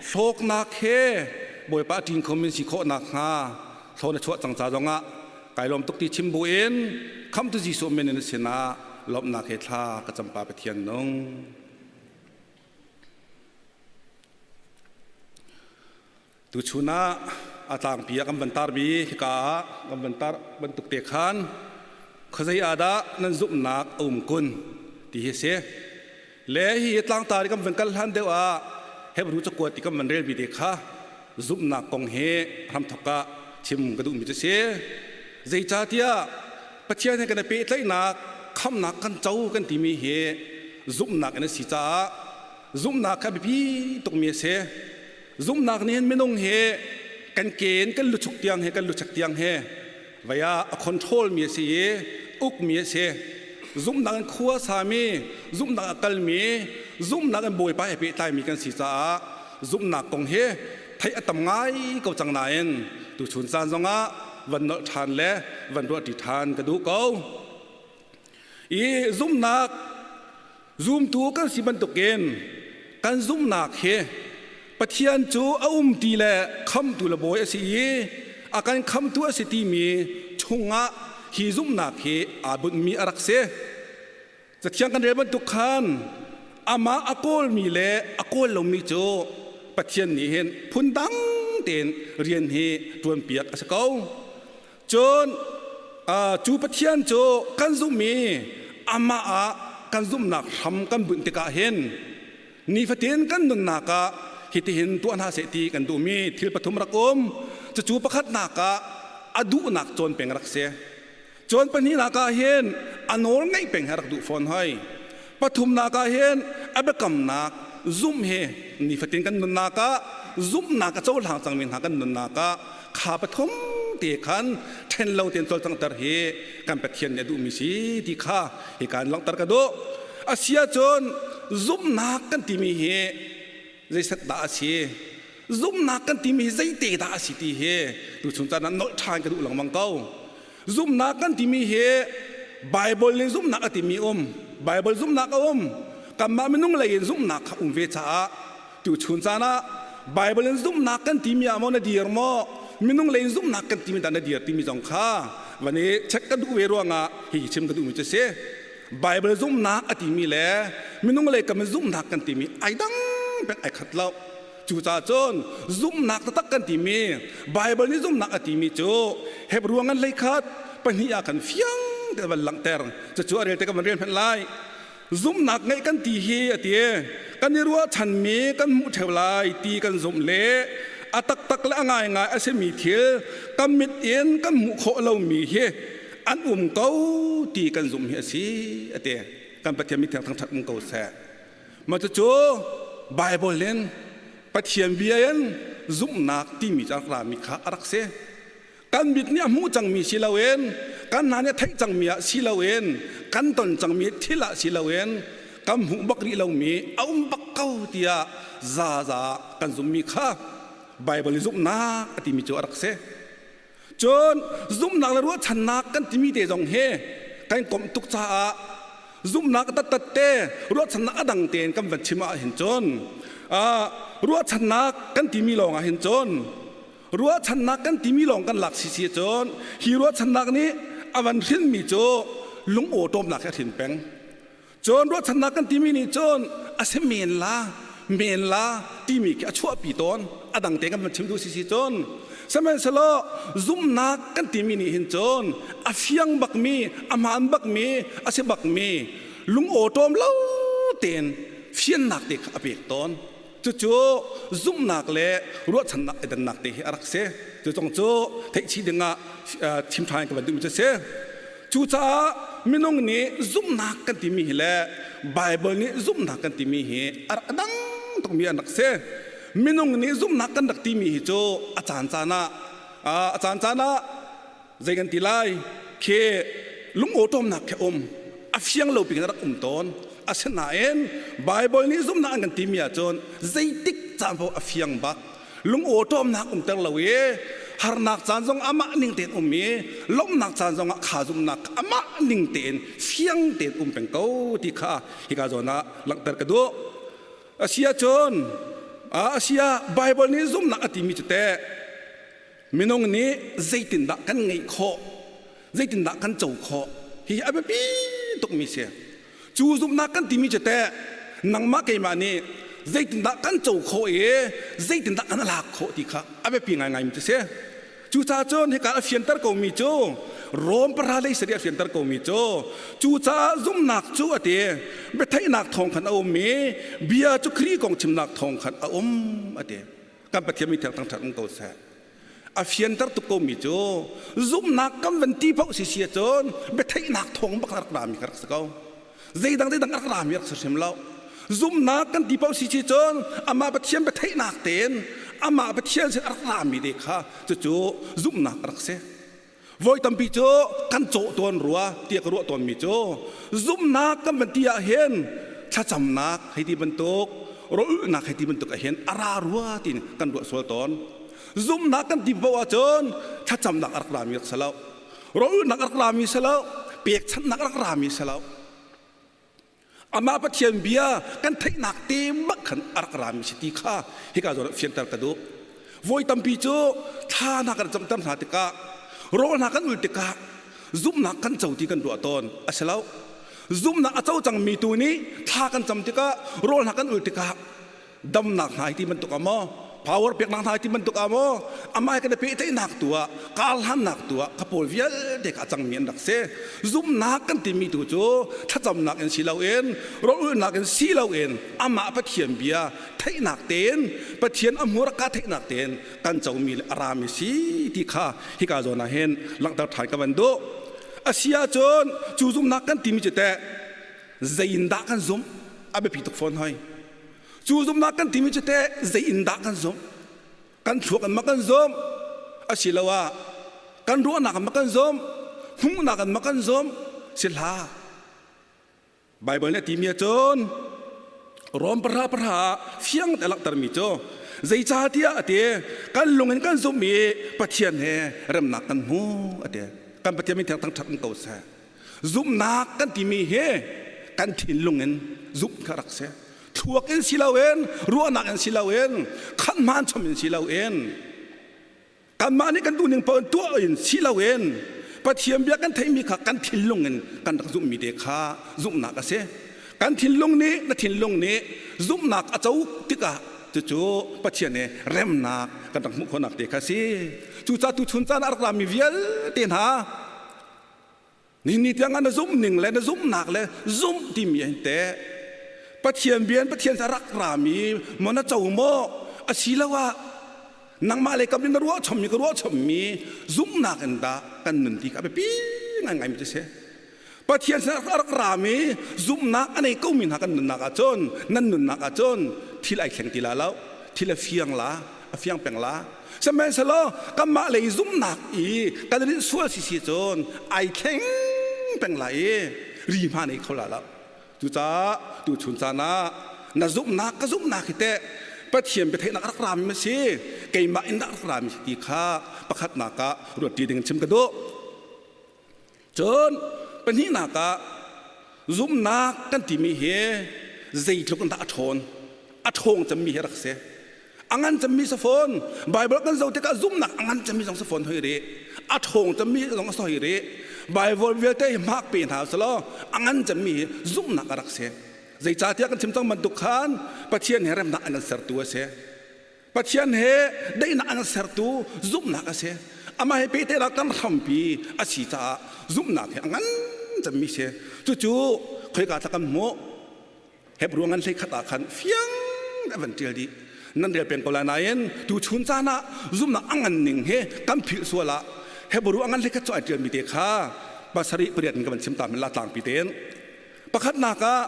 hlawknak he Bawipa a ṭin khomi si khawh nakhnga thlawn a chuah cang ca zongah kai lawm tuk ti chim buin khamtu Jesuh min in sinah lawmhnak he thla ka campa Pathian nung. Tuchun ah a tlangpi ah kan van tarmi hika ah kan van tar bantuk te khan khuazei ah dah nan zumhnak a um kun ti hi si. Le hi tlangtar i kan van kal hlan deuh ah Hebrew cakuat i kan van relmi te kha zumhnak kong hi hramthok ah chim ka duhmi cu si. Zeicahtiah Pathian he kan i pehtlaihnak khamnak kan co kan timi hi zumhnak in a si caah zumhnak kha biapi tukmi a si. Zumhnak nih hin minung hi kan ke in kan luchuk tiang he kan luchek tiang he vei ah a control mi a si i ukmi a si. Zumhnak in khua sami, zumhnak a kalmi, zumhnak in Bawipa he pehtlaimi kan si caah zumhnak kong hi theih a tam ngai ko cang nain tuchun caan zongah van nolh ṭhan le van ruahṭi ṭhan ka duh ko. I zumhnak Zumtu kan si bantukin kan zumhnak hi Pathian cu a um ti le khamtu le bawi a si i a kan khamtu a si timi chungah hi zumhnak hi aa bunhmi a rak si. Cathiang kan rel bantuk khan amah a kawlmi le a kawl lomi cu Pathian nih hin phundang tein rian hi ṭuanpiak a si ko. Cun cu Pathian cu kan zumh i amah ah kan zumhnak hram kan bunh tikah hin nifatin kan nunnak ah hitihin tuah hna seh ti kan duhmi thil pathum rak um. Cucu pakhatnak ah a duhnak cawn peng rak si. Cun pahnihnak ah hin a nawl ngeih peng he rak duh fawn hoi. Pathumnak ah hin a biakamnak zumh hi nifatin kan nunnak ah zumhnak a cohlang cangmi hna kan nunnak ah kha pathum te khan ṭhen lo tein cawlcanghter hi kan Pathian nih a duhmi si ti kha hika in langhter ka duh. A si ahcun zumhnak kan timi hi zeiset dah a si? Zumhnak kan timi hi zeite dah a si ti hi tuchun caan ah nolh ṭhan ka duh lengmang ko. Zumhnak kan timi hi Baibal in zumhnak a timi um. Baibal zumhnak a um. Kanmah minung lei in zumhnak kha um ve caah tuchun caan ah Baibal in zumhnak kan timi ah maw na dir maw minung lei in zumhnak kan timi dah na dir timi zong kha van i check ka duh ve ruangah hi chim ka duhmi cu si. Baibal zumhnak a timi le minung lei kam in zumhnak kan timi ai dang pek ai khat lo. Cucaah cun zumhnak taktak kan timi Baibal nih zumhnak a timi cu Hebru ngan hlei khat pahnih ah khan fiang tein van langhter. Cucu a rel te kan van rel hmanh lai. Zumhnak ngeih kan ti hi a ti. Kan i ruahchanmi kan hmuh ṭheo lai ti kan zumh le a taktak le a ngaingai a simi thil kan mit in kan hmuh khawh lomi hi a an um ko ti kan zumh hi a si a ti. Kan Pathian mithiang thangṭhat um ko seh. Mah cucu Bible in Pathian bia in zumhnak timi cu a rak rami kha a rak si. Kan mit nih a hmuh cangmi si loin kan hna nih a theih cangmi ah si loin kan ton cangmi thil ah si loin kan hmuh bak rih lomi a um bak ko tiah zaza kan zummi kha Bible i zumhnak a timi cu a rak si. Cun zumhnak le ruahchannak kan timi te zong hi kan komh tuk caah zumhnak tattat te ruahchannak a dang tein kan van chim ah hin cun ruahchannak kan timi lawng ah hin cun ruahchannak kan timi lawng kan lak sisi cun hi ruahchannak nih a van hrinmi cu lung awṭawmnak hi a hrin peng. Cun ruahchannak kan timi nih cun a si men la men la timi khi a chuahpi tawn. A dang te kan van chim duh si si cun sihmanhsehlaw zumhnak kan timi nih hin cun a fiang bakmi a hmaan bakmi a si bakmi lung awṭawm lo tein fiannak te kha a pek tawn. Cucu zumhnak le ruahchannak i dannak te hi a rak si. Cu zong cu theihchih dingah chim ṭhan ka van duhmi cu a si. Cucaah minung nih zumhnak kan timi hi le Bible nih zumhnak kan timi hi a rak dang tukmi an rak si. Minung nih zumhnak kan rak timi hi cu a caancaan ah a caancaan ah zei kan ti lai khi lungawṭawmnak khi um a fiang lo piin a rak um tawn. Asinain Bible nih zumhnak an kan timi ahcun zeitik caan paoh a fiang bak. Lungawṭawmnak umter lo i harnak caan zong amah ning tein um i lawmhnak caan zong ah kha zumhnak amah ning tein fiang tein um peng ko ti kha hika zawn ah langhter ka duh. Asiahcun asia Bible nih zumhnak a timi cu teh Minung nih zeitindah kan ngeih khawh, zeitindah kan co khawh, hihi a biapi tukmi si. Cu zumhnak kan timi cu teh nangmah keimah nih zeitindah kan co khawh i zeitindah kan lak khawh ti kha a biapi ngaingaimi cu si. Cucaah cun hika a fianter komi cu Rom pahra lei sarih a fianter komi cu cucaah zumhnak cu a ti biatheihnak thawng khan a um i bia cu Khrih kong chimnak thawng khan a um a ti. Kan Pathian mi thiang thangṭhat um ko seh. A fianter tuk komi cu zumhnak kan van ti paoh si si ahcun biatheihnak thawng bak rak rami ka rak si ko. Zeidang zeidang rak rami rak si hrim lo. Zumhnak kan ti paoh si si cun amah Pathian biatheihnak tein amah Pathian sin a rak rami te kha cucu zumhnak a rak si. Voi tampi cu kan cawh tawn rua tiah ka ruah tawnmi cu zumhnak kan van ti ah hin thlacamnak hei ti bantuk rawlulhnak hei ti bantuk ah hin a ra rua tiin kan ruah sual tawn. Zumhnak kan ti paoh ahcun thlacamnak a rak rami rak si lo, rawlulhnak a rak rami si lo, pekchanhnak a rak rami si lo. Amah Pathian bia kan theihnak te bak khan a rak rami si ti kha hika zawn ah fianter ka duh. Voi tampi cu thla hna kan camter hna tikah rawl hna kan ul tikah zumhnak kan co ti kan ruah tawn. A si lo. Zumhnak a co cangmi tu nih thla kan cam tikah rawl hna kan ul tikah damnak hna hi ti bantuk ah maw power peknak hna hi ti bantuk ah maw amah he kan i pehtlaihnak tu ah karhlannak tu ah ka pawl vialte kha a cangmi an rak si. Zumhnak kan timi tu cu thlacamnak in si loin rawlulnak in si loin amah Pathian bia theihnak tein Pathian a hmurka theihnak tein kan comi le a rami si ti kha hika zawn ah hin langhter ṭhan ka van duh. A si ahcun cu zumhnak kan timi cu teh zei in dah kan zumh a biapi tuk fawn hoi. Cu zumhnak kan timi cu teh zei in dah kan zumh? Kan thluak in ma kan zumh? Asiloah kan ruahnak in ma kan zumh? Hmuhnak in ma kan zumh? Si hlah. Baibal nih a timi ahcun Rom pahra pahra ah fiang te langhtermi cu zeicahtiah a ti kan lung in kan zumh i Pathian he remnak kan hmu a ti. Kan Pathian min thiang thangṭhat um ko seh. Zumhnak kan timi hi kan thinlung in zumh kha rak si. Thluak in si loin, ruahnak in si loin, khan hmaan chom in si loin, kanmah nih kan duhning paoh in tuah in si loin, Pathian bia kan theihmi kha kan thinlung in kan rak zumhmi te kha zumhnak a si. Kan thinlung nih na thinlung nih zumhnak a co tikah cucu Pathian he remnak kan rak hmuh khawhnak te kha si. Cucaah tuchun caan ah a rak rami vialte hna Nihin ni tiang ah na zumh ning le na zumhnak le zumh timi hin teh Pathian bia in Pathian sa rak rami maw na co maw asiloah nangmah le kam in na ruah chommi ka ruah chommi zumhnak in dah kan nun ti kha a biapi ngaingai mi cu si. Pathian sin a rak rami zumhnak a nei komi hna kan nunnak ahcun nan nunnak ahcun thil ai thleng ti la lo, thil a fiang la, a fiang peng la. Sihmanhsehlaw kanmah lei zumhnak i kan rinh sual si si cun ai thleng peng la i ri hma nei kho la lo. Cucaah tuchun caan ah na zumhnak ka zumhnak hi teh Pathian biatheihnak rak rami ma si, keimah in dah rak rami si ti kha pakhatnak ah ruat ṭi ding chim ka duh. Cun pahnihnak ah zumhnak kan timi hi zeitluk in dah a ṭhawn, a ṭhawng cemmi hi rak si. A ngan cemmi si fawn. Bible kan zoh tikah zumhnak a ngan cemmi zong si fawn hoi rih. A ṭhawng cemmi zong a si hoi rih. Bible vialte hi hmak pe hna usih a ngan cemmi hi zumhnak a rak si. Zeicahtiah kan chim cang bantuk khan Pathian he remnak an kan sertu a si. Pathian he daihnak an sertu zumhnak a si. Amah he pehtlaihnak kan hrampi a si caah zumhnak hi a ngan cemmi si. Cucu khoika thla kan hmuh? Hebru ngan hlei khat ah khan fiang a van ṭial dih. Nan rel peng ko lai nain tu chun caan ah zumhnak a ngan ning hi kan philh sual ah Hebru a ngan hlei khat cu ai ṭialmi te kha pasarih pariat in ka van chim ta men la tlangpi tein. Pakhatnak ah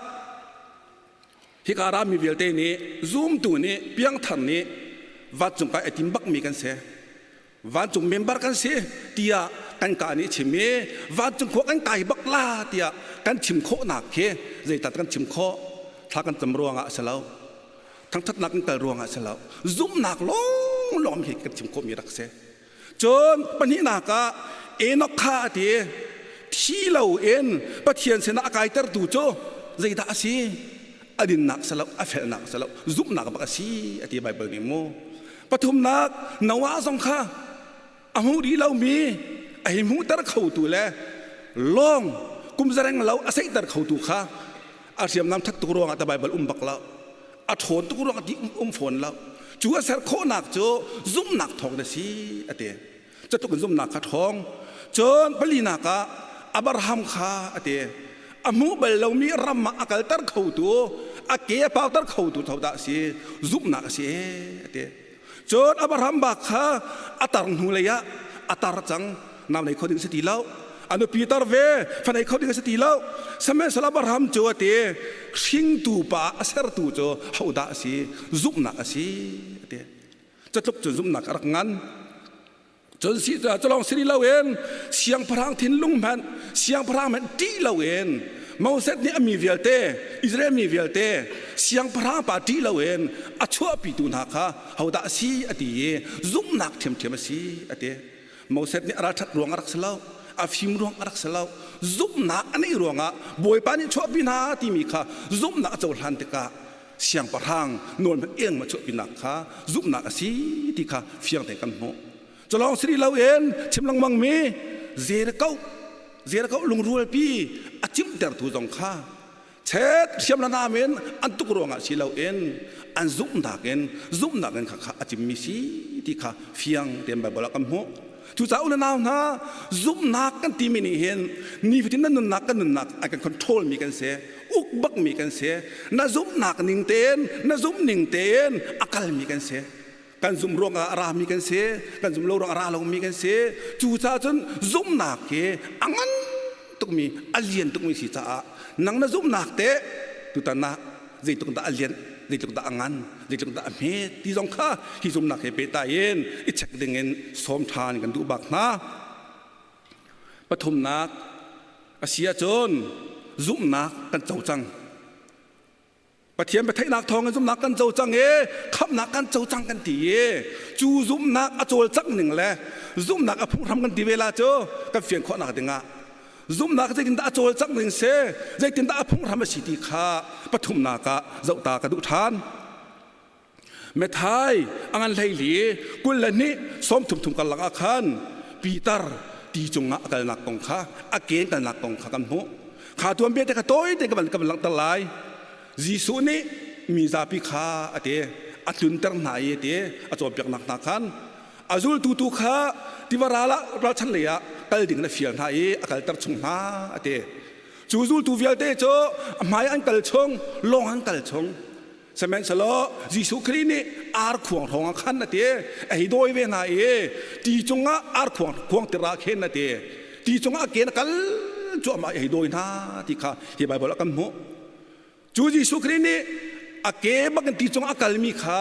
Hika rami vialte nih zumtu nih piangthar nih vancung kai a tim bakmi kan si. Vancung member kan si tiah kan ka nih chim i vancung khua kan kai bak la tiah kan chim khawhnak khi zeitat kan chim khawh thla kan cam ruangah a si lo. Thangthatnak kan kal ruangah a si lo. Zumhnak lawnglawng hi kan chim khawhmi rak si. Cun pahnihnak ah Enoch kha a ti thi loin Pathian sinah a kaitertu cu zeidah a si? A dinnak si lo, a felnak si lo, zumhnak bak a si a ti Baibal nih mu. Pathumnak Noah zong kha a hmuh rih lomi a hi hmuhter khotu le lawng kum zareng lo a seihter khotu kha a hriamnam that tuk ruangah ta Baibal um bak lo. A ṭhawn tuk ruangah ti um fawn lo. Cu a ser khawhnak cu zumhnak thawng na si a ti. Cutluk in zumhnak kha ṭhawng. Cun palinak ah Abraham kha a ti. A hmuh bal lomi ram ah a kalter khotu, a ke a pauter khotu hodah a si? Zumhnak a si a ti. Cun Abraham bak kha a tar hnu lei ah a tar cang. Nau nei kho ding si ti lo. A nupi tar ve, fa nei kho ding si ti lo. Sihmanhsehlaw Abraham cu a ti, hringtu pa a sertu cu hodah a si? Zumhnak a si a ti. Catluk cun zumhnak a rak ngan. Cun si culawng si loin siangpahrang thinlung hmanh siangpahrang hmanh ṭih loin Moses nih a mi vialte Israel mi vialte siangpahrang pa ṭih loin a chuahpitu hna kha hodah a si a ti i zumhnak ṭhiamṭhiam a si a ti. Moses nih a ralṭhat ruang a rak si lo, a fim ruang a rak si lo. Zumhnak a neih ruangah Bawipa nih chuahpi hna timi kha zumhnak a cohlan tikah siangpahrang nawl hmanh eng ma chuahpinak kha zumhnak a si ti kha fiang tein kan hmuh. Culawng si rih loin chim lengmang mi Jericho Jericho lungrualpi a cimhtertu zong kha chet hriam le nam in an tuk ruangah si loin an zumhnak in zumhnak in kha kha a cimmi si ti kha fiang tein Baibal ah kan hmuh. Cucaah u le nau hna zumhnak kan timi nih hin nifatin na nunnak kan nunnak a kan control mi kan si uk bak mi kan si na zumhnak ning tein na zumh ning tein a kal mi kan si kan zumh ruangah a rami kan si kan zumh lo ruangah a ra lomi kan si cucaah cun zumhnak hi a ngan tukmi a lian tukmi si caah nang na zumhnak te tutan ah zeitluk dah a lian zeitluk dah a ngan zeitluk dah a hme ti zong kha hi zumhnak he pehtlai in i check ding in sawm ṭhan kan duh bak hna pathumnak a si ahcun zumhnak kan co cang Pathian biatheihnak thawng in zumhnak kan co cang i khamhnak kan co cang kan ti i cu zumhnak a cawlcangh ning le zumhnak a phunghram kan ti ve la cu kan fian khawhnak dingah zumhnak zeitindah a cawlcangh ning si zeitindah a phunghram a si ti kha pathumnak ah zohta ka duh ṭhan Methai a ngan hleili 22 sawmthum thum karlak ah khan Peter ti cungah a kalnak kong kha a ken kalnak kong kha kan hmuh kha tuanbia te kha tawi te ka van ka van langhter lai Jesuh nih mi zapi kha a ti a tlunter hna i a ti a cawnpiaknak hna khan a zultu tu kha tiva ral ah ralchan lei ah kal ding in a fial hna i a kalter chung hna a ti cu zultu vialte cu a hmai an kal chung lawng an kal chung Sihmanhsehlaw Jesuh Khrih nih arkhuang hrawng ah khan a ti a hei dawi ve hna i ti cungah arkhuang khuang tir ah khin a ti. Ti cungah a ke na kal cuahmah i hei dawi hna ti kha hi Baibal ah kan hmuh. Cu Jesuh Khrih nih a ke bakin ti cungah a kalmi kha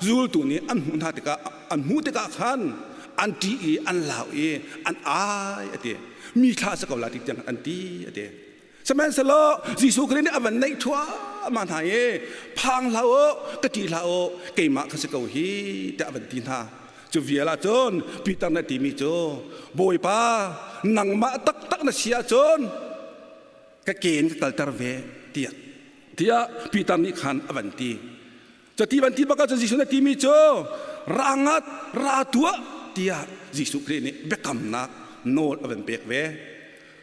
zultu nih an hmuh hna tikah an hmuh tikah khan an ṭih i an lau i an ai a ti. Mi thla a si ko lai ti tiang an ti a ti. Sihmanhsehlaw Jesuh Khrih nih a van naih thluahmah hna i phang hlah u, ka ṭih hlah u, keimah ka si ko hi tiah a van ti hna. Cu vial ah cun Peter nih a timi cu Bawipa nangmah taktak na si ahcun ka ke in ka kalter ve tiah tiah Peter nih khan a van ti. Cuti van ti bak ahcun Jesuh nih a timi cu ra ngat ra tuah tiah Jesuh Khrih nih biakamnak nawl a van pek ve.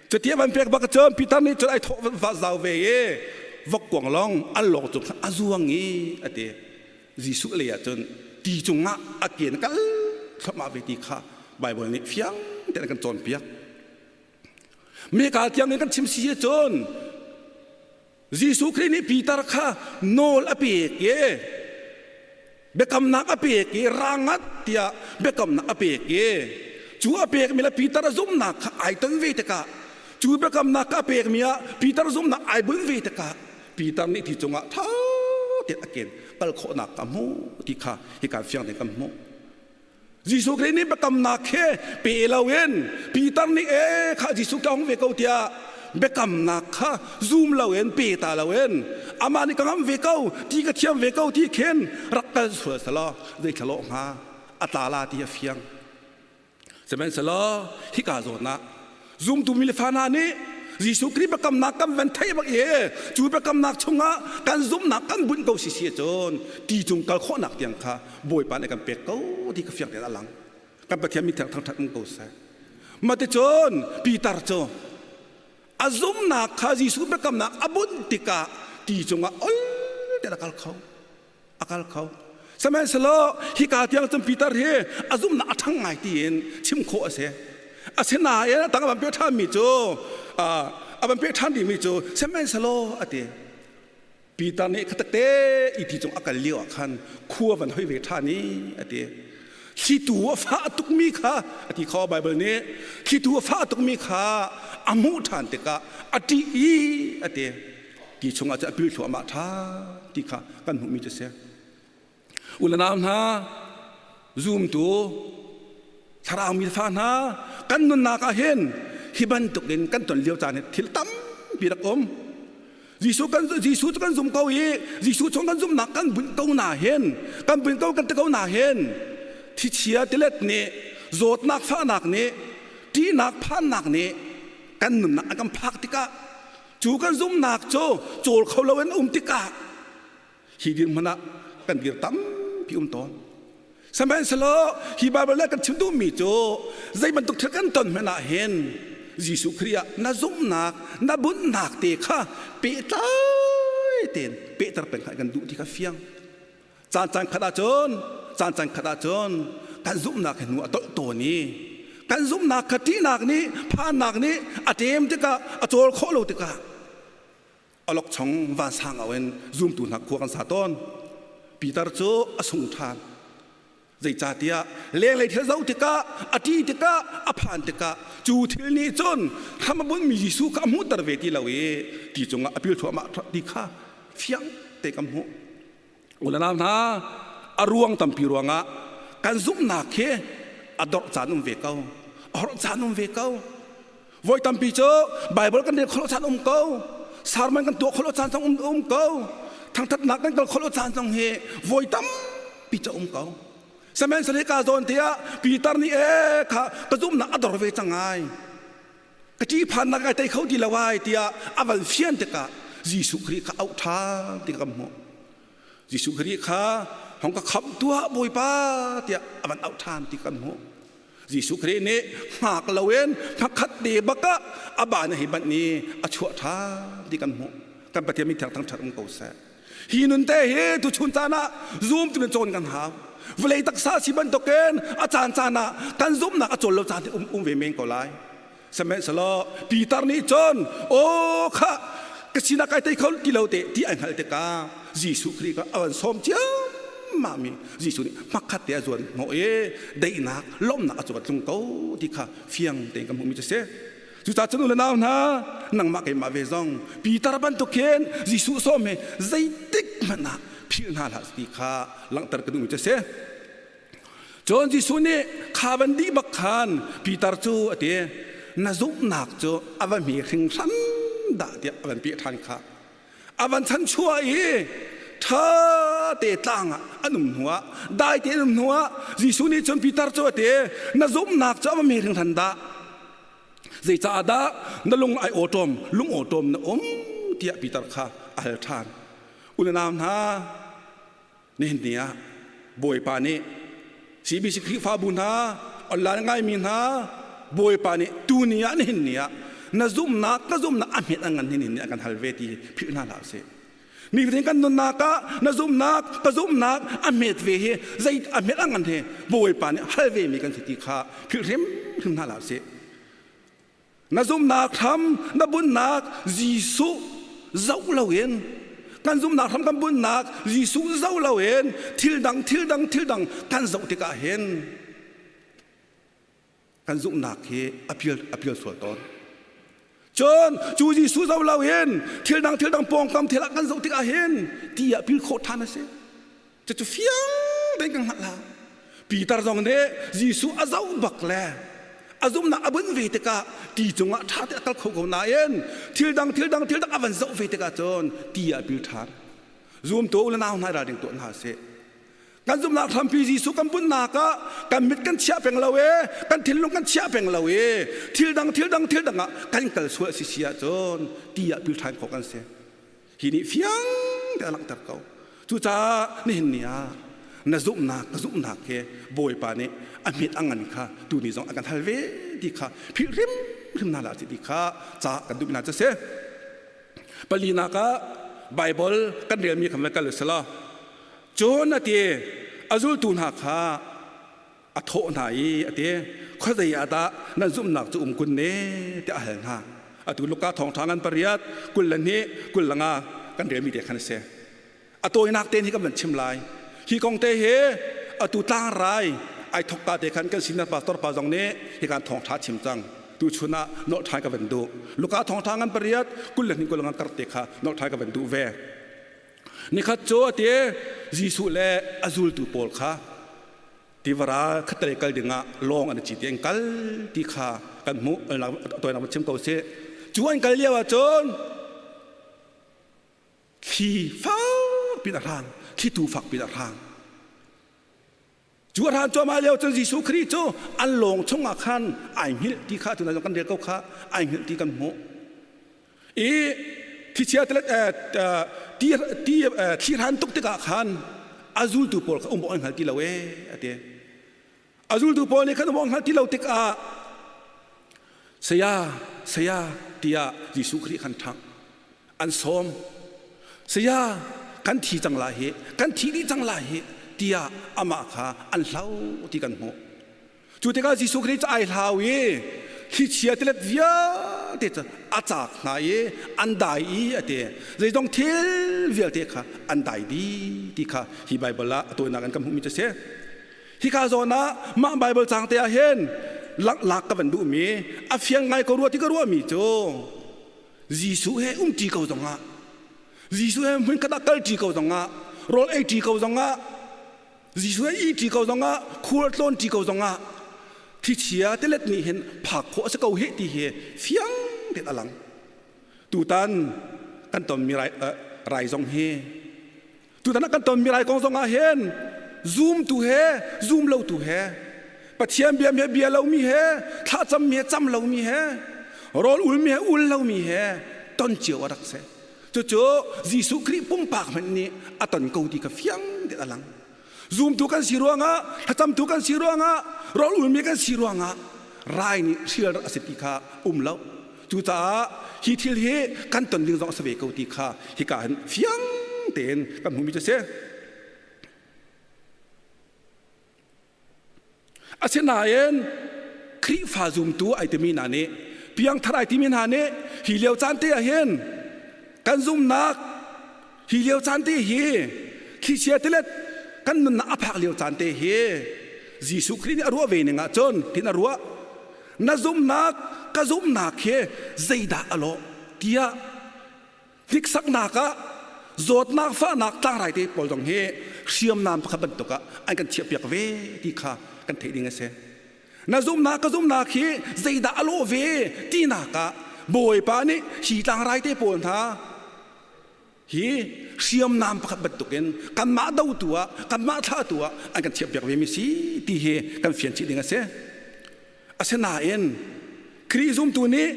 Cuti a van pek bak cun Peter nih cun ai thawh va zau ve i vokkuang lawng an lawng cung khan a zuang i a ti. Jesuh lei ah cun ti cungah a ke in kal thluahmah ve ti kha Baibal nih fiang tein a kan cawnpiak. Meka tiang in kan chim si cun Jesuh Khrih nih Peter kha nawl a pek i biakamnak a pek i rangat tiah biakamnak a pek i cu a pekmi le Peter a zumhnak kha ai ton ve tikah cu biakamnak kha a pekmi ah Peter zumhnak ai bunh ve tikah Peter nih ti cungah tha tein a ken kal khawhnak ka hmuh ti kha hika fiang tein kan hmuh. Jesuh Khrih nih biakamnak he pe loin Peter nih e kha Jesuh ka hung ve ko tiah biakamnak kha zum loin pe ta loin amah nih ka ngam ve ko ti ka thiam ve ko ti khin rak kal sual selaw zei thlalawh hnga a tla la ti a fiang. Sihmanhsehlaw hika zawn ah zumtu mi le fa hna nih Jesuh Khrih biakamnak kan van theih bak i cu biakamnak chungah kan zumhnak kan bunh ko si si ahcun ti cung kal khawhnak tiang kha Bawipa nih kan pek ko ti kha fiang tein a lang. Kan Pathian mi thiang thangṭhat um ko seh. Maticun Peter cu a zumhnak kha Jesuh biakamnak a bunh tikah ti cungah ol tein a kal kho. A kal kho. Sihmanhsehlaw hika tiang cun Peter hi a zumhnak a ṭhang ngai tiin chim khawh a si. Asinain a tang a van peh ṭhanmi cu a van peh ṭhan rihmi cu sihmanhsehlaw a ti. Peter nih khatakte i ti cung a kal lio ah khan khua van hoi ve ṭhan i a ti. Thlitu a fah tukmi kha a ti kho Baibal nih thlitu a fah tukmi kha a hmuh ṭhan tikah a ṭih i a ti. Ti chungah cun a pil thluahmah ṭha ti kha kan hmuhmi cu a si. U le nau hna, zumtu thlarau mi fa hna, kan nunnak ah hin hi bantukin kan ton lio caan hi thil tampi rak um. Jesuh kan Jesuh cu kan zum ko i Jesuh chung kan zumhnak kan bunh ko na hin kan bunh ko kan ti ko na hin thichia tilet nih zawtnak fahnak nih ṭihnak phannak nih kan nunnak a kan phak tikah Cu kan zumhnak cu cawl kho loin um tikah hi dirhmun ah kan dir tampi um tawn. Sihmanhsehlaw hi Baibal nih kan chim duhmi cu zei bantuk thil kan ton hmanh ah hin Jesuh Khrih ah na zumhnak, na bunhnak te kha pehtlai tein pehter peng kha kan duh ti kha fiang. Caan caan khat ahcun caan caan khat ahcun kan zumhnak hi hnu a tolh tawn i kan zumhnak kha ṭihnak nih phannak nih a ṭem tikah a cawl khawh lo tikah awlokchong vansang au in zumtu hna khua kan sa tawn. Peter cu a sung ṭhan. Zeicahtiah lenglei thil zoh tikah a ṭih tikah a phan tikah cu thil nih cun hram a bunhmi Jesuh kha a hmuhter ve ti lo i ti cungah a pil thluahmah ti kha fiang te kan hmuh. U le nau hna, a ruang tampi ruangah kan zumhnak hi a dorh caan um ve ko, a horh caan um ve ko. Voi tampi cu Bible kan rel kholo caan um ko, sermon kan tuah kholo caan zong um, um ko, thangthatnak kan kal kholo caan zong hi voi tampi cu um ko. Sihmanhsehlaw ka zawn tiah Peter nih e kha ka zumhnak a dor ve cang ai. Ka ṭihphannak ai tei kho ti lo ai tiah a van fian tikah Jesuh Khrih kha auh ṭhan ti ka hmuh. Jesuh Khrih kha hong ka khamh tuah Bawipa tiah a van auh ṭhan ti kan hmuh. Jesuh Khrih nih hngak loin hmakhat te bak ah a ban hi banh ni a chuah ṭhan ti kan hmuh. Kan Pathian mi thiang thangṭhat um ko seh. Hi nun te hi tuchun caan ah zum tu in cawn kan hau. Vawlei taksa si bantukin a caan caan ah kan zumhnak a cawl lo caan te um, um ve men ko lai. Sihmanhsehlaw Peter nih cun aw kha ka sinah kai tei kho ti lo te ti ai hngalh tikah Jesuh Khrih kha a van sawm ciammam mi Jesuh nih hmakhat te a zuan hnawh i daihnak lawmhnak a cung a tlung ko ti kha fiang tein kan hmuhmi cu a si. Cucaah cun u le nau hna, nangmah keimah ve zong Peter bantuk khin Jesuh sawm hi zeitik hmanh ah philh hna hlah ti kha langhter ka duhmi cu a si. Cun Jesuh nih kha van dih bak khan Peter cu a ti, na zumhnak cu a va hme hringhran dah tiah a van peh ṭhan kha. A van chanchuah i ṭha te tlang ah an um hnuah dai te an um hnuah Jesuh nih cun Peter cu a ti, na zumhnak cu a va hme hringhran dah. Zeicaah dah na lung ai awṭawm, lung awṭawm na um tiah Peter kha a hal ṭhan. U le nau hna, nihin ni ah Bawipa nih CBC Khrihfabu hna, online ngaimi hna, Bawipa nih tuni ah nihin ni ah na zumhnak ka zumhnak a hmet a ngan hin ni a kan hal ve ti philh hna hlah usih. Nifatin kan nunnak ah na zumhnak ka zumhnak a hmet ve hi zei a hmet a ngan hi Bawipa nih hal ve mi kan si ti kha philh hrimhrim hna hlah usih. Na zumhnak hram na bunnak Jesuh zoh loin kan zumhnak hram kan bunnak Jesuh zoh loin thil dang thil dang thil dang kan zoh tikah hin kan zumhnak hi a pial a pial sual tawn. Cun cu Jesuh zoh loin thil dang thil dang pawngkam thil ah kan zoh tikah hin ti ah pil khawh ṭhan a si. Cucu fiang tein kan hngalh la. Peter zong nih Jesuh a zoh bak le a zumhnak a bunh ve tikah ti cungah ṭha te a kal kho ko nain thil dang thil dang thil dang a van zoh ve tikah cun ti ah pil ṭhan. Zumtu u le nau hna ralring tuah hna sih. Kan zumhnak hrampi Jesuh kan bunhnak ah kan mit kan chiah peng lo e, kan thinlung kan chiah peng lo e, thil dang thil dang thil dang ah kan kal sual si si ahcun ti ah pil ṭhan khawh kan si. Hi nih fiang te a langhter ko. Cucaah nihin ni ah na zumhnak ka zumhnak he Bawipa nih a hmet a ngan kha tuni zong a kan hal ve ti kha philh hrimhrim hna hlah ti kha ca kan duh hna cu si. Palinak ah Bible kan relmi kha van kal usila. Cun a ti a zultu hna kha a thawh hna i a ti khuazei ah dah nan zumhnak cu um kun ne tiah a hal hna atu Luka thawngṭha ngan pariat 22 25 kan relmi te khan a si a tawinak te hi kan van chim lai hi kong te hi atu tlangrai ai thokka te khan kan senior pastor pa zong nih hi kan thawngṭha chim cang tu chun ah nolh ṭhan ka van duh Luka thawngṭha ngan pariat 22 25 kar te kha nolh ṭhan ka van duh ve Nikhat cu a ti Jesuh le a zultu pawl kha tivara khattelei kal dingah lawng an i cit i an kal ti kha kan hmuh tawinak chim ko sih. Cu an kal lio ahcun thli fak pin a hrang, thlitu fak pin a hrang. Cu a hran cuahmah lio cun Jesuh Khrih cu an lawng chungah khan ai hngilh ti kha tuna kan rel ko kha ai hngilh ti kan hmuh. I thichia ti ti thli hran tuk tikah khan a zultu pawl kha um awk an hngal ti lo ee a ti. A zultu pawl nih khan um awk an hngal ti lo tikah saya saya tiah Jesuh Khrih khan ṭhangh an sawm saya kan thi cang lai hi kan thi dih cang lai hi tiah amah kha an hlau ti kan hmuh cu tikah Jesuh Khrih cu ai hlau i thlichia tilet vialte cu a caak hna i an dai i a ti zeizong thil vialte kha an dai dih ti kha hi Baibal ah a tawinak in kan hmuhmi cu a si hika zawn ah mah Baibal caang te ah hin lak ka van duhmi a fiang ngai ko rua ti ka ruahmi cu Jesuh he umṭi ko zongah Jesuh he hmunkhat ah kalṭi ko zongah rawl eiṭi ko zongah Jesuh he ihṭi ko zongah khual tlawnṭi ko zongah thichia tilet nih hin phak khawh a si ko hih ti hi fiang tein a lang tutan kan tonmi rai, rai zong hi tutan ah kan tonmi rai kong zongah hin zumtu he zum lotu he Pathian bia he bia lomi he thlacammi he cam lomi he rawl ulmi he ul lomi he ton cio a rak si cucu Jesuh Khrih pumpak hmanh nih a ton ko ti kha fiang tein a lang zumtu kan si ruangah thlacamtu kan si ruangah rawl ulmi kan si ruangah rai nih hrial a si ti kha um lo Cucaah hi thil hi kan ton ding zong a si ve ko ti kha hika hin fiang tein kan hmuhmi cu a si. Asinain Khrihfa zumtu ai timi hna nih piangthar ai timi hna nih hi lio caan te ah hin kan zumhnak hi lio caan te hi thlichia tilet kan nunnak a phak lio caan te hi Jesuh Khrih nih a ruah ve ning ah cun tin a ruah. Na zumhnak ka zumhnak hi zeidah a lawh tiah hniksaknak ah zawtnak fahnak tlangrai te pawl zong hi hriamnam pakhat bantuk ah an kan chiahpiak ve ti kha kan theih ding a si. Na zumhnak ka zumhnak hi zeidah a lawh ve tinak ah Bawipa nih hi tlangrai te pawl hna hi hriamnam pakhat bantukin kanmah dotu ah kanmah thlahtu ah an kan chiahpiak ve mi si ti hi kan fian chih ding a si. Asinain Khrih zumtu nih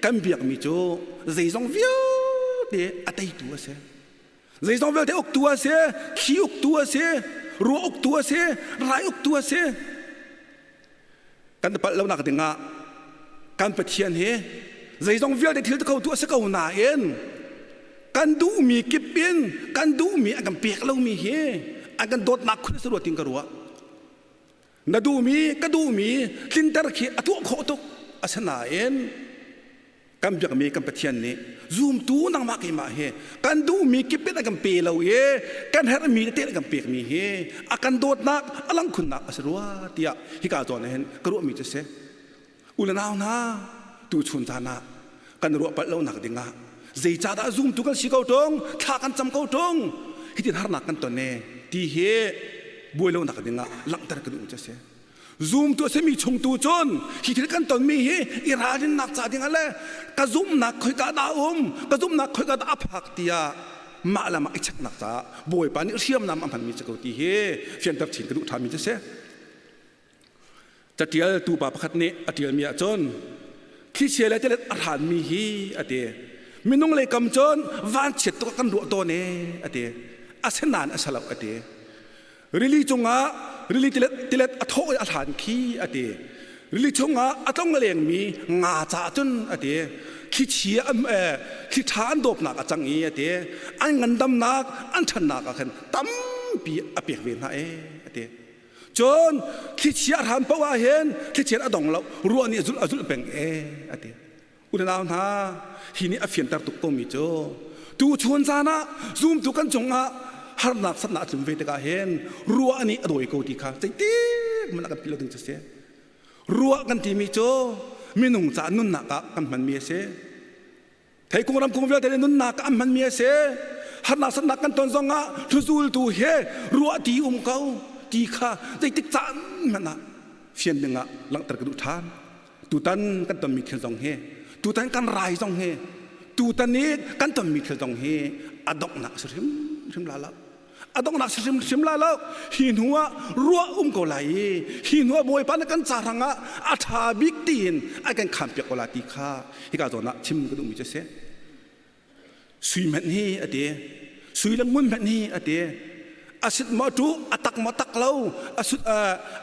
kan biakmi cu zeizong vialte a teitu a si. Zeizong vialte uktu a si, thli uktu a si, ruah uktu a si, rai uktu a si. Kan palh lonak dingah kan Pathian hi zeizong vialte thil khotu a si ko nain kan duhmi kip in kan duhmi an kan pek lomi hi an kan dawtnak khun a si rua tin ka ruah. Na duhmi ka duhmi tlinter khi a tuah khawh tuk asinain kan biakmi kan Pathian nih zumtu nangmah keimah hi kan duhmi kip in a kan pe lo i kan herhmi tete a kan pekmi hi a kan dawtnak a langkhunnak a si rua tiah hika zawn ah hin ka ruahmi cu si. U le nau hna tuchun caan ah kan ruah palh lonak dingah zeicahdah zumtu kan si ko ṭung thla kan cam ko ṭung hitin harnak kan ton e ti hi buai lonak dingah langhter kan um cu a si. Zumtu a simi chungtu cun hi thil kan tonmi hi i ralrinnak ca dingah le ka zumhnak khoika dah um ka zumhnak khoika dah a phak tiah mah le mah i cheknak caah Bawipa nih hriamnam a hmanmi si ko ti hi fianter chin ka duh ṭhanmi cu si. Catialtu pa pakhat nih a ṭialmi ahcun thlichia le tilet a hranmi hi a ti. Minung lei kam cun vanchiat tuk ah kan ruah tawn e a ti. Asinain a si lo a ti. Rili cungah rili tilet, tilet a thawh i a hlan khi a ti. Rili chungah a tlong a lengmi nga caah cun a ti. Thlichia an thli ṭha an dawpnak a cang i a ti. An ngandamnak an ṭhannak ah khan tampi a pek ve hna e a ti. Cun thlichia a hran paoh ah hin thlichia a dong lo ruah nih a zulh a zulh peng e a ti. Unau hna hi nih a fianter tuk komi cu tuchun caan ah zumtu kan cungah harnak satnak a tlun ve tikah hin ruah nih a dawi ko ti kha zeitik hmanh a kan philh lo ding cu a si. Ruah kan timi cu minung caah nunnak ah kan hmanmi a si. Theikung ramkung vialte nih nunnak an hmanmi a si. Harnak satnak kan ton zongah hluzultu he ruah ti um ko ti kha zeitik caan hmanh ah fian dingah langhter ka duh ṭhan. Tutan kan tonmi thil zong hi, tutan kan rai zong hi, tutan i kan tonmi thil zong hi a donghnak a si hrimhrim la lo. A donghnak si hrimhrim lai lo. Hi hnu ah ruah um ko lai i hi hnu ah Bawipa nih kan ca hrang ah a ṭha bik tiin a kan khampiak ko lai ti kha hika zawn ah chim ka duhmi cu a si. Sui hmanh hi a ti. Sui le ngun hmanh hi a ti. A sit maw ṭu, a tak maw tak lo, a sut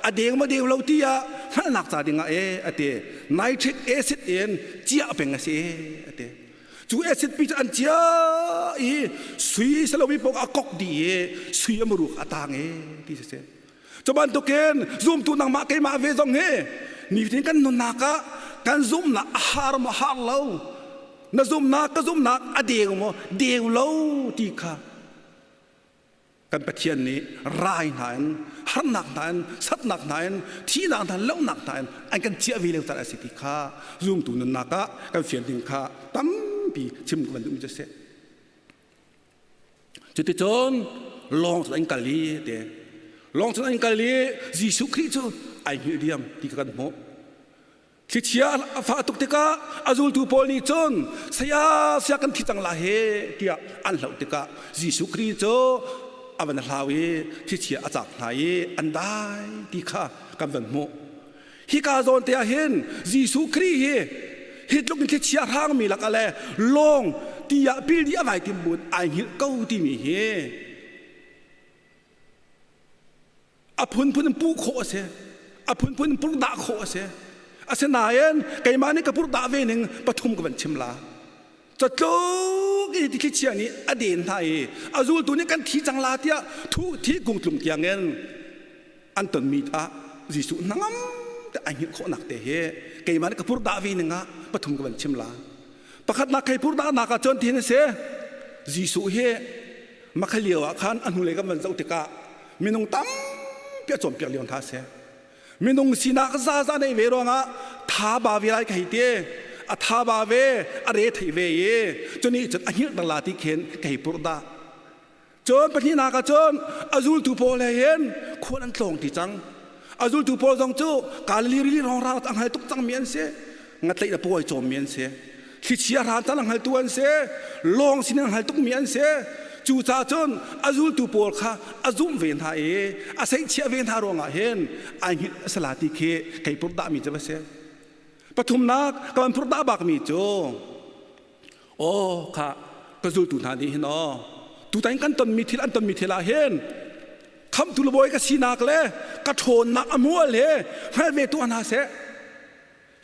a deng maw deu lo ti ah hngalhnak ca dingah e a ti. Nitric acid in ciah peng a si e a ti. Cu acid pi cu an cia i sui salomi paoh a kok dih i sui a muruk a tang e ti si si. Cu bantukin zumtu nangmah keimah ve zong hi nifatin kan nunnak ah kan zumhnak a har maw har lo na zumhnak ka zumhnak a deu maw deu lo ti kha Kan Pathian nih rai hna in, harnak hna in, satnak hna in, thihnak hna in, lohnak hna in an kan ciah ve lio caan a si ti kha zumtu nunnak ah kan fian ding kha tampi chim kan duhmi cu a si. Cuticun lawng cun an kal i te lawng cun an kal i Jesuh Khrih cu ai hngilh diam ti kha kan hmuh. Thlichia a fah tuk tikah a zultu pawl nih cun saya saya kan thi cang lai he tiah an hlauh tikah Jesuh Khrih cu a van hlau i thlichia a cak hna i an dai ti kha kan van hmuh. Hika zawn te ah hin Jesuh Khrih hi hi tluk in thlichia hrangmi lakah le lawng ti ah pil dih a vai tim buin ai hngilh ko timi hi A phunphun in puh khawh a si. A phunphun in purhdah khawh a si. Asinain keimah nih ka purhdah ve ning pathum ka van chim la. Catluk i thlichia nih a den hna i a zultu nih kan thi cang la tiah thu thi kung tlung tiangin an tonmi ah Jesuh hnangam te ai hngilh khawhnak te hi keimah nih ka purhdah ve ning ah pathum ka van chim la. Pakhatnak kei purhdahnak ah cun tihin a si. Jesuh hi Makha lio ah khan a hnulei kan van zoh tikah minung tampi a cawnpiak lio hna a si. Minung sinak zaza nei ve ruangah tha ba ve lai ka hei ti. A tha ba ve, a re thei ve i cuni cun a hngilh dang la ti khin ka hei purh dah. Cun pahnihnak ah cun a zultu pawl he hin khual an tlawng ti cang. A zultu pawl zong cu Galilee rili rongrang a hngal tuk cangmi an si. Ngatlaih le pawi cawmmi an si. Thlichia hran caan a hngaltu an si. Lawng sin a hngal tukmi an si. Cucaah cun a zultu pawl kha a zumh ve hna i a seihchiah ve hna ruangah hin ai hngilh a sala ti khi kei purhdahmi cu va si. Pathumnak ka van purhdah bakmi cu aw kha ka zultu hna nih hin aw tutan kan tonmi thil an tonmi thil ah hin khamtu le bawi ka sinak le ka ṭhawnnak a mual he hngal ve tuah hna seh.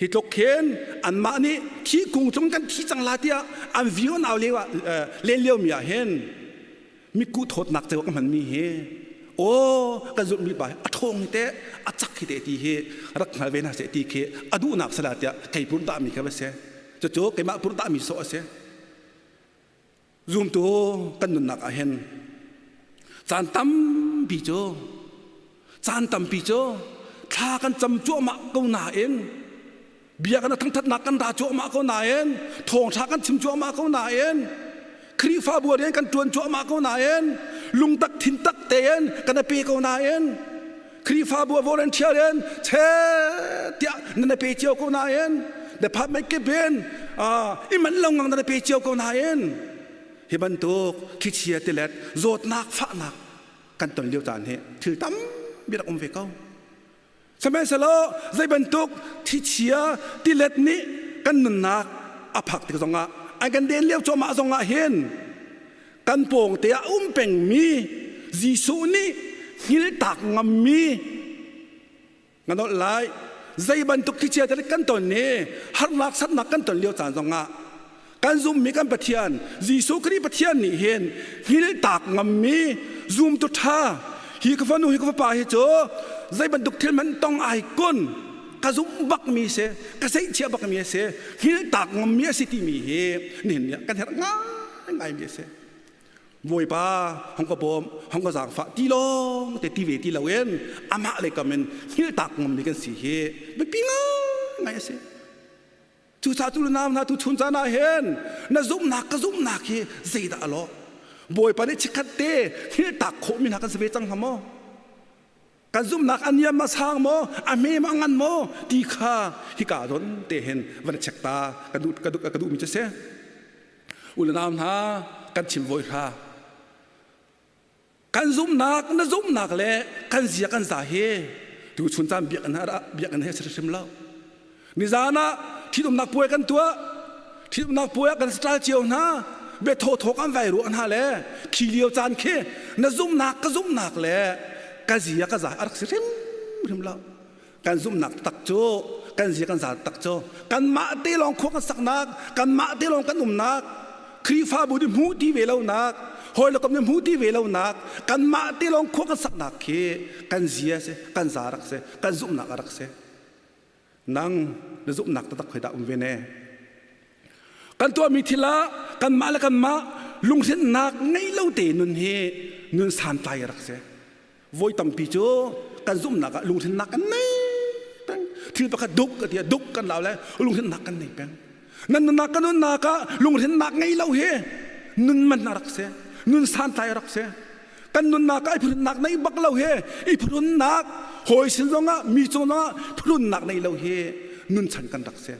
Hi tluk khin anmah nih thi kung cung kan thi cang la tiah an vio nau lio ah len lio mi ah hin mitkuh thawtnak ceu ka hmanmi hi aw kan zulhmi pa a ṭhawng hi teh a cak hi teh ti hi rak hngal ve hna seh ti khi a duhnak sala tiah kei purhdahmi kha va si. Cucu keimah purhdahmi sawh a si. Zumtu kan nunnak ah hin caan tampi cu caan tampi cu thla kan cam cuahmah ko nain bia kan thangthatnak kan ra cuahmah ko nain thawngtha kan chim cuahmah ko nain Khrihfabu rian kan tuan cuahmah ko nain lungtak thintak tein kan pe ko nain Khrihfabu volunteer in che tiah nan pe cio ko nain department kip in i man lo ngang nan pe cio ko nain hi bantuk thlichia tilet zawtnak fahnak kan ton lio caan hi thil tam bi rak um ve ko. Sihmanhsehlaw zei bantuk thlichia tilet nih kan nunnak a phak tik zongah an kan den lio cuahmah zongah hin kan pawngte ah um pengmi Jesuh nih hngiltak ngammi nga nolh lai. Zei bantuk thlichia tilet kan ton ni harnak satnak kan ton lio caan zongah kan zummi kan Pathian Jesuh Khrih Pathian nih hin hngiltak ngammi zumtu ṭha hi ka fanu hi ka fapa hi cu zei bantuk thil man tong ai kun ka zumh bakmi si ka seihchiah bakmi a si hngiltak ngammi a si timi hi nihin ni ah kan herh ngaingai mi a si. Bawipa hong ka bawm hong ka zaangfah ti lawng te ti ve ti loin amah le kam in hngiltak ngammi kan si hi biapi ngai a si. Cucaah tu nau hna tu chun caan ah hin na zumhnak ka zumhnak hi zeidah a lawh? Bawipa nih chikkhat te hngilhtak khawhmi hna kan si ve cang hnga maw? Kan zumhnak a niam a sang maw? A hme maw a ngan maw? Ti kha hika zawn te hin van check ta ka duh ka duh ka duhmi cu si. U le nau hna kan chim voi hra. Kan zumhnak na zumhnak le kan zia kan za hi tu chun caan biakinn ah biakinn he si hrim lo. Nizan ah ṭhitumnak puai kan tuah. Ṭhitumnak puai ah kan style cio hna. Bia thawthaw kan vai ruah hna le khi lio caan khi na zumhnak ka zumhnak le ka zia ka za a rak si hrim hrim lo. Kan zumhnak tak cu kan zia kan za tak cu kanmah te lawng khua kan saknak kanmah te lawng kan umnak Khrihfabu nih hmuh ti ve lonak hawi le kom nih hmuh ti ve lonak kanmah te lawng khua kan saknak khi kan zia si kan za rak si kan zumhnak a rak si. Nang na zumhnak taktak khoi dah um ve ne? Kan tuahmi thil ah kanmah le kanmah lunghrinnak ngei lo te nun hi nun santlai a rak si. Voi tampi cu kan zumhnak ah lunghrinnak kan nei peng. Thil pakhat duk ka ti duk kan lau le lunghrinnak kan nei peng. Nan nunnak kan nunnak ah lunghrinnak ngei lo hi nun man a rak si. Nun santlai a rak si. Kan nunnak ah i phurunnak nei bak lo hi i phurunnak hawi sin zongah mi cung zongah phurunnak nei lo hi nun chan kan rak si.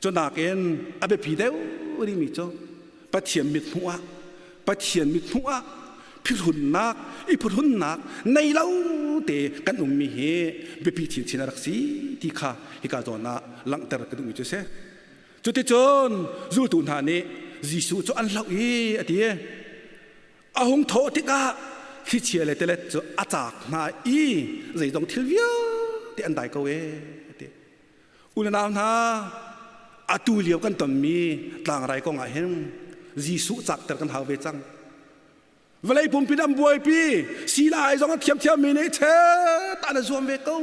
Cu nakin a biapi deuh rihmi cu Pathian mithmuh ah Pathian mithmuh ah phirhunnak i phurhunnak nei lo te kan ummi hi biapi chinchin a rak si ti kha hika zawn ah langhter ka duhmi cu a si. Cuticun zultu hna nih Jesuh cu an hlauh i a ti. A hung thawh tikah thlichia le tilet cu a caak hna i zeizong thil vialte an dai ko ee a ti. U le nau hna, atu lio kan tonmi tlangrai kong ah hin Jesuh cakter kan hau ve cang. Vawlei pumpi an buaipi, sila ai zong a thiamthiammi nih chet an zuam ve ko.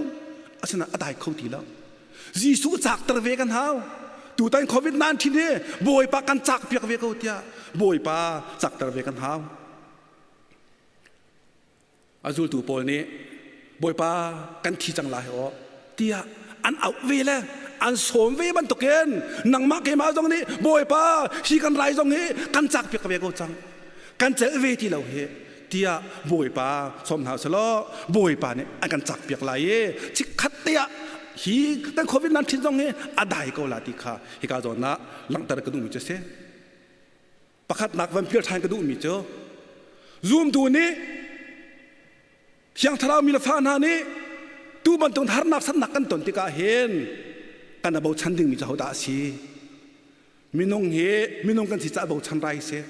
Asinain a dai kho ti lo. Jesuh cakter ve kan hau. Tutan COVID-19 hi Bawipa kan cak piak ve ko tiah Bawipa cakter ve kan hau. A zultu pawl nih Bawipa kan thi cang lai aw tiah an auh ve le. An sawm ve bantukin nangmah keimah zong nih Bawipa hi kan rai zong hi kan cak piak ve ko cang. Kan celh ve ti lo hi tiah Bawipa sawm hna selaw Bawipa nih an kan cak piak lai i chikkhat te ah hi kan COVID-19 zong hi a dai ko la ti kha hika zawn ah langhter ka duhmi cu a si. Pakhatnak van pial ṭhan ka duhmi cu zumtu nih Thiang Thlarau mi le fa hna nih tu bantuk harnak sannak kan ton tikah hin kan a bochan dingmi cu hodah a si? Minung hi minung kan si caah bochan rai si.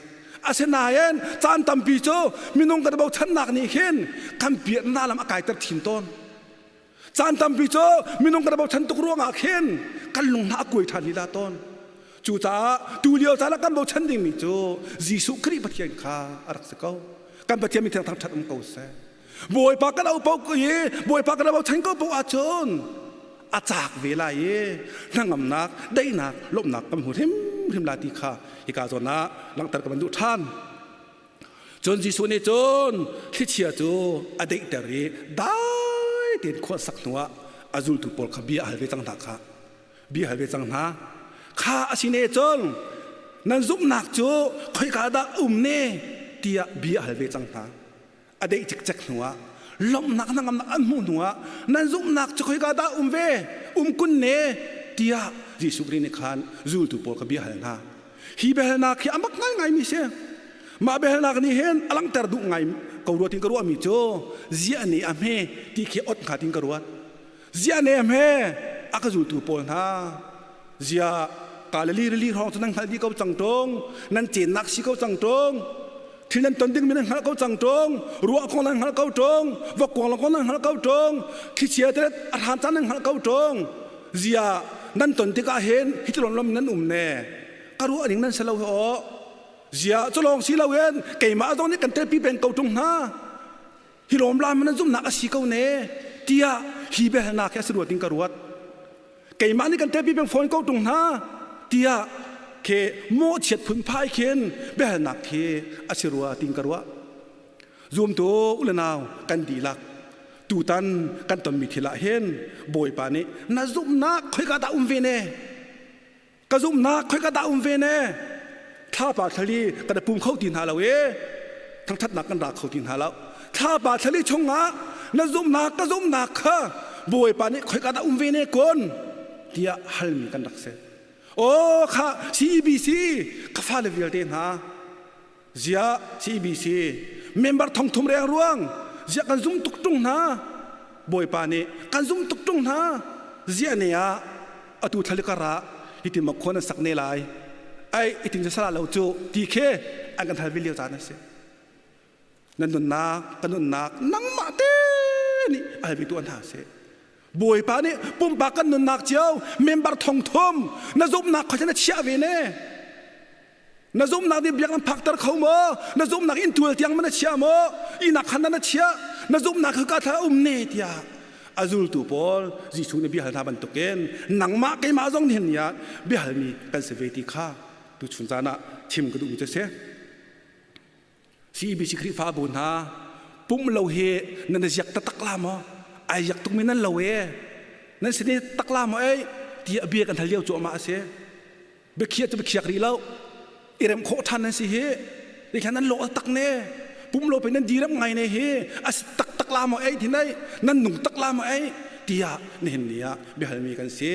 Asinain caan tampi cu minung kan bochannak nih hin kan piahna lam a kaiter thin tawn. Caan tampi cu minung kan bochan tuk ruangah khin kan lung hna a kuai ṭhan lila tawn. Cucaah tu lio caan ah kan bochan dingmi cu Jesuh Khrih Pathian kha a rak si ko. Kan Pathian mi thiang thangṭhat um ko seh. Bawipa kan au paoh i Bawipa kan bochan ko paoh ahcun a caak ve lai i hnangamnak, daihnak, lawmhnak kan hmu hrimhrim lai ti kha hika zawn ah langhter ka van duh ṭhan. Cun Jesuh nih cun thlichia cu a daihter i dai tein khua sak hnuah a zultu pawl kha bia a hal ve cang hna kha. Bia hal ve cang hna. Kha a si ne cun nan zumhnak cu khoika dah um ne tiah bia a hal ve cang hna. A deih cikcek hnuah lawmhnak hnangamnak an hmuh hnuah nan zumhnak cu khoika dah um ve um kun ne tiah Jesuh Khrih nih khan zultu pawl kha bia hal hna. Hi biahalnak hi a mak ngaingaimi si. Mah biahalnak nih hin a langhter duh ngai ko rua tin ka ruahmi cu ziah nih a hme ti khi ot hnga tin ka ruat. Ziah nih a hme a ka zultu pawl hna ziah Galilee rili hrawng cu nan hngalh dih ko cang ṭung nan cennak si ko cang ṭung thil nan ton dingmi nan hngalh ko cang ṭung ruah kong nan hngalh ko ṭung vokkuang lawng kong nan hngalh ko ṭung thlichia te a hran caan nan hngalh ko ṭung ziah nan ton tikah hin hi lawm nan um ne ka ruah ning nan si lo aw ziah cu lawng si loin keimah zong nih kan telpi peng ko ṭung hna hi lawm lam nan zumhnak a si ko ne tiah hi biahalnak hi a si ruat in ka ruat keimah nih kan telpi peng fawn ko ṭung hna tiah ke mawhchiat phunphai khin biahalnak khi a si rua tin ka ruah Zumtu u le nau kan dihlak tutan kan tonmi thil ah hin Bawipa nih na zumhnak khoika dah um ve ne? Ka zumhnak khoika dah um ve ne? Thlapa thlali kan i pum kho ti hna lo i thangthatnak kan ra kho ti hna lo. Thlapa thlali chungah na zumhnak ka zumhnak kha Bawipa nih khoika dah um ve ne kun tiah halmi kan rak si. Aw kha CEBC ka fale vialte hna Ziah CBC member thongthum reng ruang ziah kan zum tuk ṭung hna Bawipa nih kan zum tuk ṭung hna ziah ne ah atu thlali kar ah hitin ma khua nan sak ne lai ai itin sala lo cu ti khe an kan hal ve lio caan a si nan nunnak kan nunnak nangmah te nih al ve tu an hna seh Bawipa nih pumpak kan nunnak cio member thongthum na zumhnak kha na chiah ve ne Na zumhnak nih biak nan phakter kho maw? Na zumhnak in tual tiang ma na chia maw? Ihnak khan na chia? Na zumhnak kha ka thla um ne tiah a zultu pawl Jesuh nih bia hal hna bantukin nangmah keimah zong nihin ni ah biahalmi kan si ve ti kha tuchun caan ah chim ka duhmi cu a si. CEBC Khrihfabu hna pumh lo hi nan i ziak taktak la maw? Ai ziak tukmi nan lo e. Nan sin i tak la maw ei? Tiah bia kan hal lio cuahmah a si. Biakhiah cu biakhiak rih lo. I rem khawh ṭhan nan si hi. Rikhan nan lawh tak ne. Pum lo pe nan direm ngai ne hi. A si taktak la maw ei thin ei. Nan nung tak la maw ei. Tiah nihin ni ah biahalmi kan si.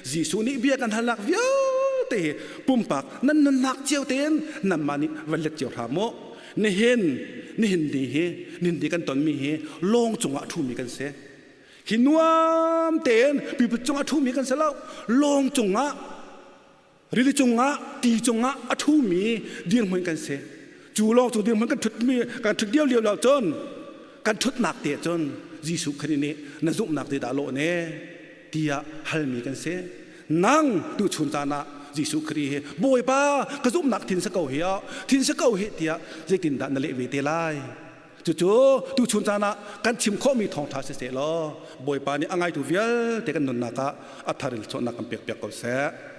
Jesuh nih bia kan halnak vialte hi pumpak nan nunnak cio tein nanmah nih van let cio hram u. Nihin nihin ni hi nihin ni kan tonmi hi lawng cungah ṭhumi kan si. Hi nuam tein pipu cungah ṭhumi kan si lo. Lawng cungah rili cungah ti cungah a ṭhumi dirhmun kan si. Cu lawng cu dirhmun kan ṭhutmi kan ṭhut lio lio lo cun kan ṭhutnak te cun Jesuh Khrih nih na zumhnak te dah lawh ne tiah halmi kan si. Nang tuchun caan ah Jesuh Khrih hi Bawipa ka zumhnak thin si ko hi thin si ko hi tiah zeitindah na leh ve te lai? Cucu tuchun caan ah kan chim khawhmi thawngṭha siseh law Bawipa nih a ngaitu vialte kan nunnak ah a thar in chawnhnak kan pekpiak ko seh.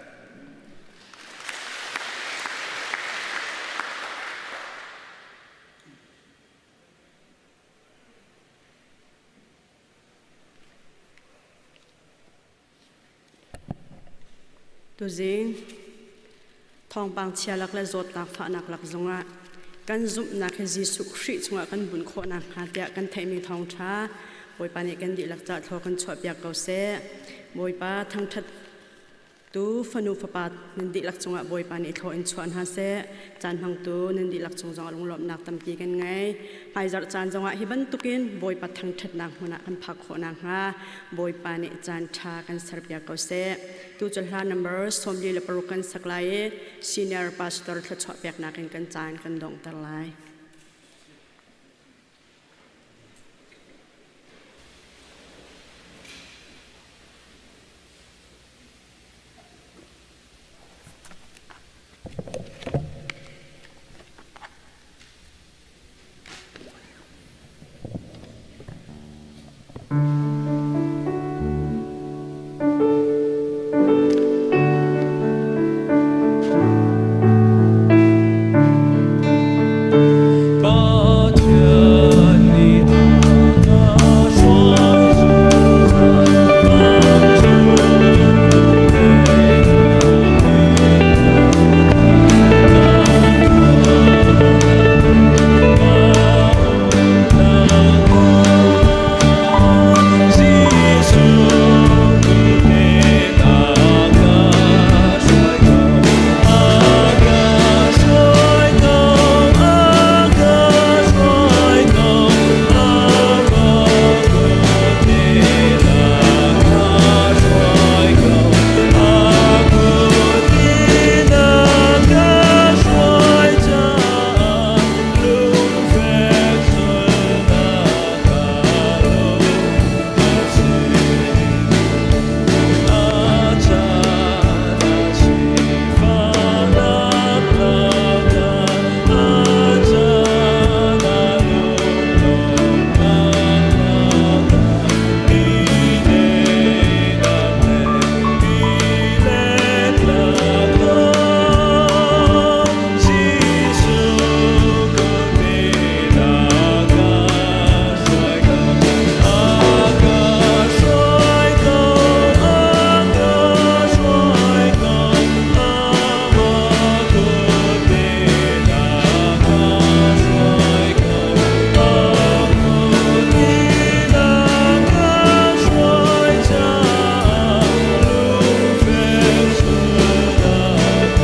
Tuzing thawngpang chia lak le zawtnak fahnak lak zongah kan zumhnak hi Jesuh Khrih chungah kan bunh khawh nakhnga tiah kan theihmi thawngṭha Bawipa nih kan dihlak cah thlaw kan chuahpiak ko seh. Bawipa thangṭhat Tu fanu fapa nan dihlak cungah Bawipa nih thlaw in chuah hna seh. Caan hmangtu nan dihlak cung zongah lunglawmhnak tampi kan ngei. Hmaizarh caan zongah hi bantukin Bawipa thangṭhatnak hmun ah kan phak khawh nakhnga Bawipa nih caan ṭha kan serpiak ko seh. Tu cu hla number 46 kan sak lai i senior pastor thluachuah peknak in kan caan kan donghter lai. Pathian nih a ka hruai zungzal vancung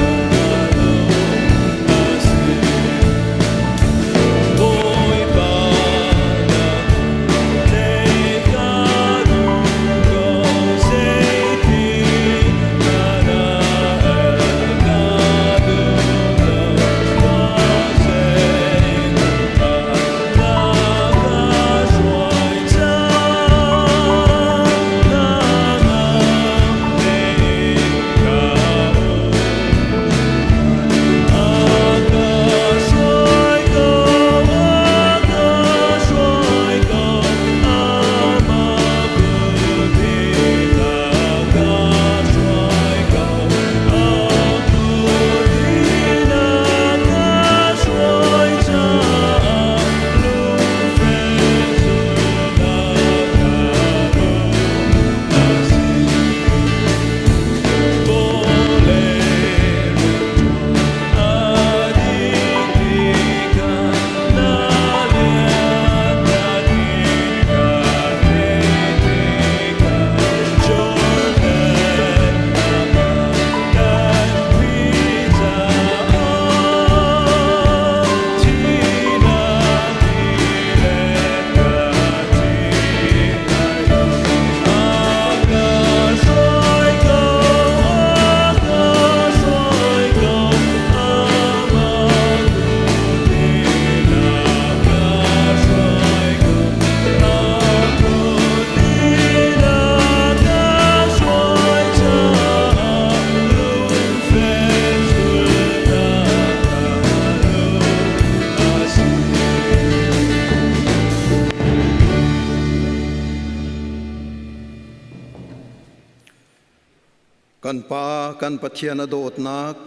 Kan Pa kan Pathian a dawtnak,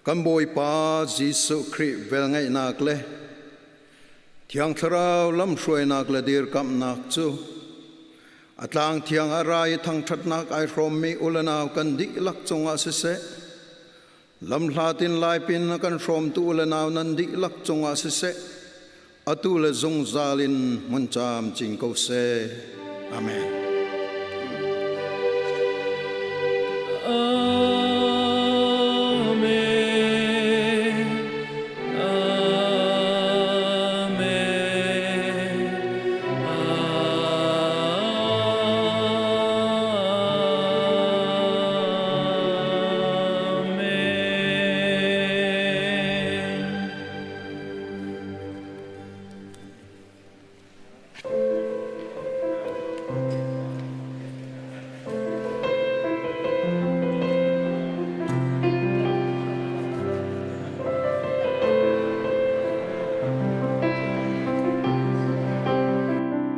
kan Bawipa Jesuh Khrih velngeihnak le Thiang Thlarau lamhruainak le dirkamhnak cu A tlang thiang a ra i thangṭhatnak ai hrawmmi u le nau kan dihlak cungah siseh, lamhlat in laipin a kan hrawmtu u le nau nan dihlak cungah siseh, atu le zungzal in hmun camcin ko seh. Amen.